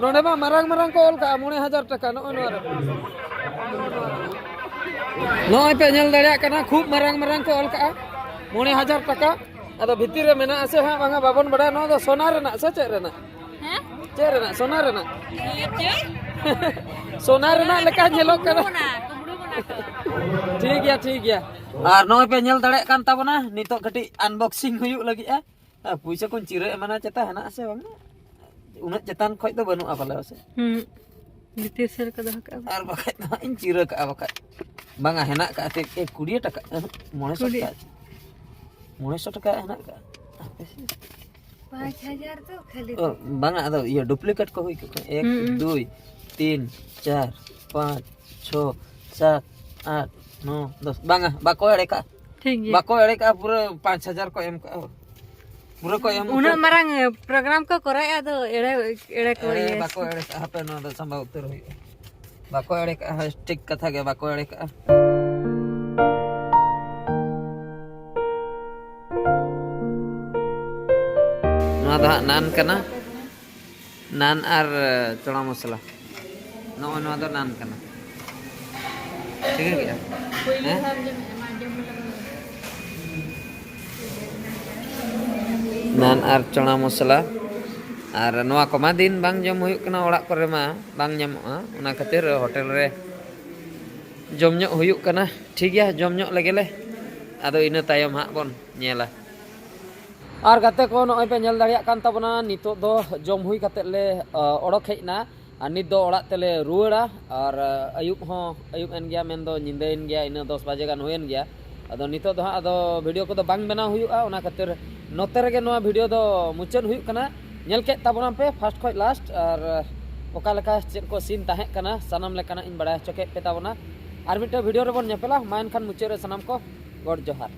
ᱱᱚᱰᱮ ᱢᱟ ᱢᱟᱨᱟᱝ ᱢᱟᱨᱟᱝ ᱠᱚ ᱚᱞ ᱠᱟᱜᱼᱟ, ᱢᱚᱬᱮ ᱦᱟᱡᱟᱨ ᱴᱟᱠᱟ, ᱱᱚᱜᱼᱚᱭ ᱱᱚᱣᱟ ᱨᱮ᱾ ᱱᱚᱜᱼᱚᱭ ᱯᱮ ᱧᱮᱞ ᱫᱟᱲᱮᱭᱟᱜ ᱠᱟᱱᱟ, ᱠᱷᱩᱵ ᱢᱟᱨᱟᱝ ᱢᱟᱨᱟᱝ ᱠᱚ ᱚᱞ ᱠᱟᱜᱼᱟ, ᱢᱚᱬᱮ ᱦᱟᱡᱟᱨ ᱴᱟᱠᱟ᱾ ᱟᱫᱚ ᱵᱷᱤᱛᱤᱨ ᱨᱮ ᱢᱮᱱᱟᱜᱼᱟ ᱥᱮ ᱦᱟᱸᱜ ᱵᱟᱝᱟ ᱵᱟᱵᱚᱱ ᱵᱟᱲᱟᱭᱟ, ᱱᱚᱣᱟ ᱫᱚ ᱥᱚᱱᱟ ᱨᱮᱱᱟᱜ ᱥᱮ ᱪᱮᱫ ᱨᱮᱱᱟᱜ? ᱦᱮᱸ? ᱪᱮᱫ ᱨᱮᱱᱟᱜ? ᱥᱚᱱᱟ ᱨᱮᱱᱟᱜ? ᱪᱮᱫ? ᱥᱚᱱᱟ ᱨᱮᱱᱟᱜ ᱞᱮᱠᱟ ᱧᱮᱞᱚᱜ ᱠᱟᱱᱟ᱾ ᱠᱩᱢᱵᱽᱲᱩ ᱵᱚᱱᱟ, ᱠᱩᱢᱵᱽᱲᱩ ᱵᱚᱱᱟ ᱠᱚ᱾ ᱴᱷᱤᱠ ᱜᱮᱭᱟ, ᱴᱷᱤᱠ ᱜᱮᱭᱟ᱾ ᱟᱨ ᱱᱚᱜᱼᱚᱭ ᱯᱮ ᱧᱮᱞ ᱫᱟᱲᱮᱭᱟᱜ ᱠᱟᱱ ᱛᱟᱵᱚᱱᱟ, ᱱᱤᱛᱚᱜ ᱠᱟᱹᱴᱤᱡ unboxing ᱦᱩᱭᱩᱜ ᱞᱟᱹᱜᱤᱫᱼᱟ᱾ ᱟᱨ ᱯᱩᱭᱥᱟᱹ ᱠᱚᱧ ᱪᱤᱨᱟᱹ ᱮᱢᱟᱱᱟ ᱪᱮᱛᱟ ᱦᱮᱱᱟᱜ ᱟᱥᱮ ᱵᱟᱝᱟ? ᱩᱱᱟᱹᱜ ᱪᱮᱛᱟᱱ ᱠᱷᱚᱡ ᱫᱚ ᱵᱟᱹᱱᱩᱜᱼᱟ ᱯᱟᱞᱮ ᱥᱮ? ᱦᱩᱸ, ᱵᱷᱤᱛᱤᱨ ᱥᱮᱫ ᱨᱮᱠᱚ ᱫᱚᱦᱚ ᱠᱟᱜᱼᱟ᱾ ᱟᱨ ᱵᱟᱠᱷᱟᱡ ᱫᱚ ᱦᱟᱸᱜ ᱤᱧ ᱪᱤᱨᱟᱹ ᱠᱟᱜᱼᱟ ᱵᱟᱠᱷᱟᱡ᱾ ᱵᱟᱝᱟ, ᱦᱮᱱᱟᱜ ᱠᱟᱜᱼᱟ ᱛᱮ, ᱮ, ᱠᱩᱲᱤ ᱴᱟᱠᱟ, ᱮ, ᱢᱚᱬᱮ ᱥᱚ ᱠᱩᱲᱤ᱾ ᱴᱟᱠᱟ᱾ ᱢᱚᱬᱮ ᱥᱚ ᱴᱟᱠᱟ ᱦᱮᱱᱟᱜ ᱠᱟᱜᱼᱟ᱾ ᱯᱟᱸᱪ ᱦᱟᱡᱟᱨ ᱫᱚ ᱠᱷᱟᱹᱞᱤ᱾ ᱚ, ᱵᱟᱝᱟ, ᱟᱫᱚ ᱤᱭᱟᱹ duplicate ᱠᱚ ᱦᱩᱭ ᱠᱚᱜ ᱠᱷᱟᱱ᱾ ᱮᱠ, ᱦᱩᱸ, ᱦᱩᱸ᱾ ᱫᱩᱭ, ᱛᱤᱱ, ᱪᱟᱨ, ᱯᱟᱸᱪ, ᱪᱷᱚ, ᱥᱟᱛ, ᱟᱴ, ᱱᱚ, ᱫᱚᱥ᱾ ᱵᱟᱝᱟ, ᱵᱟᱠᱚ ᱮᱲᱮ ᱠᱟᱜᱼᱟ᱾ ᱴᱷᱤᱠ ᱜᱮᱭᱟ᱾ ᱵᱟᱠᱚ ᱮᱲᱮ ᱠᱟᱜᱼᱟ, ᱯᱩᱨᱟᱹ ᱯᱟᱸᱪ ᱦᱟᱡᱟᱨ ᱠᱚ ᱮᱢ ᱠᱟᱜᱼᱟ᱾ ᱯᱩᱨᱟᱹ ᱠᱚ ᱮᱢ ᱩᱱᱟᱹᱜ ᱩᱛᱟᱹᱨ᱾ ᱢᱟᱨᱟᱝ, ᱮ, program ᱠᱚ ᱠᱚᱨᱟᱣᱮᱫᱼᱟ, ᱟᱫᱚ ᱮᱲᱮ, ᱮᱲᱮ ᱠᱚ ᱮᱲᱮ ᱤᱭᱟᱹ ᱵᱟᱠᱚ ᱥᱮ᱾ ᱮᱲᱮ ᱠᱟᱜᱼᱟ, ᱦᱟᱯᱮ ᱱᱚᱣᱟ ᱫᱚ ᱥᱟᱢᱵᱟᱣ ᱩᱛᱟᱹᱨ ᱦᱩᱭᱩᱜᱼᱟ᱾ ᱵᱟᱠᱚ ᱮᱲᱮ ᱠᱟᱜᱼᱟ, ᱦᱳᱭ, ᱴᱷᱤᱠ ᱠᱟᱛᱷᱟ ᱜᱮ, ᱵᱟᱠᱚ ᱮᱲᱮ ᱠᱟᱜᱼᱟ᱾ ᱱᱚᱣᱟ ᱫᱚ ᱦᱟᱸᱜ ᱱᱟᱱ ᱠᱟᱱᱟ, ᱱᱟᱱ ᱟᱨ, ᱮ, ᱪᱚᱲᱟ ᱢᱚᱥᱞᱟ᱾ ᱱᱚᱜᱼᱚᱭ ᱱᱚᱣᱟ ᱫᱚ ᱱᱟᱱ ᱠᱟᱱᱟ᱾ ᱱᱟᱱ ᱟᱨ ᱪᱚᱱᱟ ᱢᱚᱥᱞᱟ ᱟᱨ ᱱᱚᱣᱟ ᱠᱚᱢᱟ ᱫᱤᱱ ᱵᱟᱝ ᱡᱚᱢ ᱦᱩᱭᱩᱜ ᱠᱟᱱᱟ, ᱚᱲᱟᱜ ᱠᱚᱨᱮ ᱢᱟ ᱵᱟᱝ ᱧᱟᱢᱚᱜᱼᱟ, ᱚᱱᱟ ᱠᱷᱟᱹᱛᱤᱨ ᱦᱳᱴᱮᱞ ᱨᱮ ᱡᱚᱢ ᱧᱚᱜ ᱦᱩᱭᱩᱜ ᱠᱟᱱᱟ᱾ ᱴᱷᱤᱠ ᱜᱮᱭᱟ, ᱡᱚᱢ ᱧᱚᱜ ᱞᱮᱜᱮ ᱞᱮ, ᱟᱫᱚ ᱤᱱᱟᱹ ᱛᱟᱭᱚᱢ ᱦᱟᱸᱜ ᱵᱚᱱ ᱧᱮᱞᱟ᱾ ᱟᱨ ᱜᱟᱛᱮ ᱠᱚ, ᱱᱚᱜᱼᱚᱭ ᱯᱮ ᱧᱮᱞ ᱫᱟᱲᱮᱭᱟᱜ ᱠᱟᱱ ᱛᱟᱵᱚᱱᱟ, ᱱᱤᱛᱚᱜ ᱫᱚ ᱡᱚᱢ ᱦᱩᱭ ᱠᱟᱛᱮᱫ ᱞᱮ ᱚ, ᱚᱰᱚᱠ ᱦᱮᱡ ᱮᱱᱟ᱾ ᱟᱨ ᱱᱤᱛ ᱫᱚ ᱚᱲᱟᱜ ᱛᱮᱞᱮ ᱨᱩᱣᱟᱹᱲᱟ᱾ ᱟᱨ ᱟᱹᱭᱩᱵ ᱦᱚᱸ ᱟᱹᱭᱩᱵ ᱮᱱ ᱜᱮᱭᱟ, ᱢᱮᱱᱫᱚ ᱧᱤᱫᱟᱹᱭᱮᱱ ᱜᱮᱭᱟ, ᱤᱱᱟᱹ ᱫᱚᱥ ᱵᱟᱡᱮ ᱜᱟᱱ ᱦᱩᱭᱮᱱ ᱜᱮᱭᱟ᱾ ᱟᱫᱚ ᱱᱤᱛᱚᱜ ᱫᱚ ᱦᱟᱸᱜ ᱟᱫᱚ ᱵᱷᱤᱰᱤᱭᱳ ᱠᱚᱫᱚ ᱵᱟᱝ ᱵᱮᱱᱟᱣ ᱦᱩᱭᱩᱜᱼᱟ, ᱚᱱᱟ ᱠᱷᱟᱹᱛᱤᱨ ᱱᱚᱛᱮ ᱨᱮᱜᱮ ᱱᱚᱣᱟ ᱵᱷᱤᱰᱤᱭᱳ ᱫᱚ ᱢᱩᱪᱟᱹᱫ ᱦᱩᱭᱩᱜ ᱠᱟᱱᱟ᱾ ᱧᱮᱞ ᱠᱮᱫ ᱛᱟᱵᱚᱱᱟᱯᱮ ᱯᱷᱟᱥᱴ ᱠᱷᱚᱱ ᱞᱟᱥᱴ, ᱟᱨ ᱚᱠᱟ ᱞᱮᱠᱟ ᱪᱮᱫ ᱠᱚ ᱥᱤᱱ ᱛᱟᱦᱮᱸ ᱠᱟᱱᱟ, ᱥᱟᱱᱟᱢ ᱞᱮᱠᱟᱱᱟᱜ ᱤᱧ ᱵᱟᱲᱟᱭ ᱦᱚᱪᱚ ᱠᱮᱫ ᱯᱮ ᱛᱟᱵᱚᱱᱟ᱾ ᱟᱨ ᱢᱤᱫᱴᱮᱱ ᱵᱷᱤᱰᱤᱭᱳ ᱨᱮᱵᱚᱱ ᱧᱮᱯᱮᱞᱟ᱾ ᱢᱟ ᱮᱱᱠᱷᱟᱱ ᱢᱩᱪᱟᱹᱫ ᱨᱮ ᱥᱟᱱᱟᱢ ᱠᱚ ᱜᱚᱰ ᱡᱚᱦᱟᱨ᱾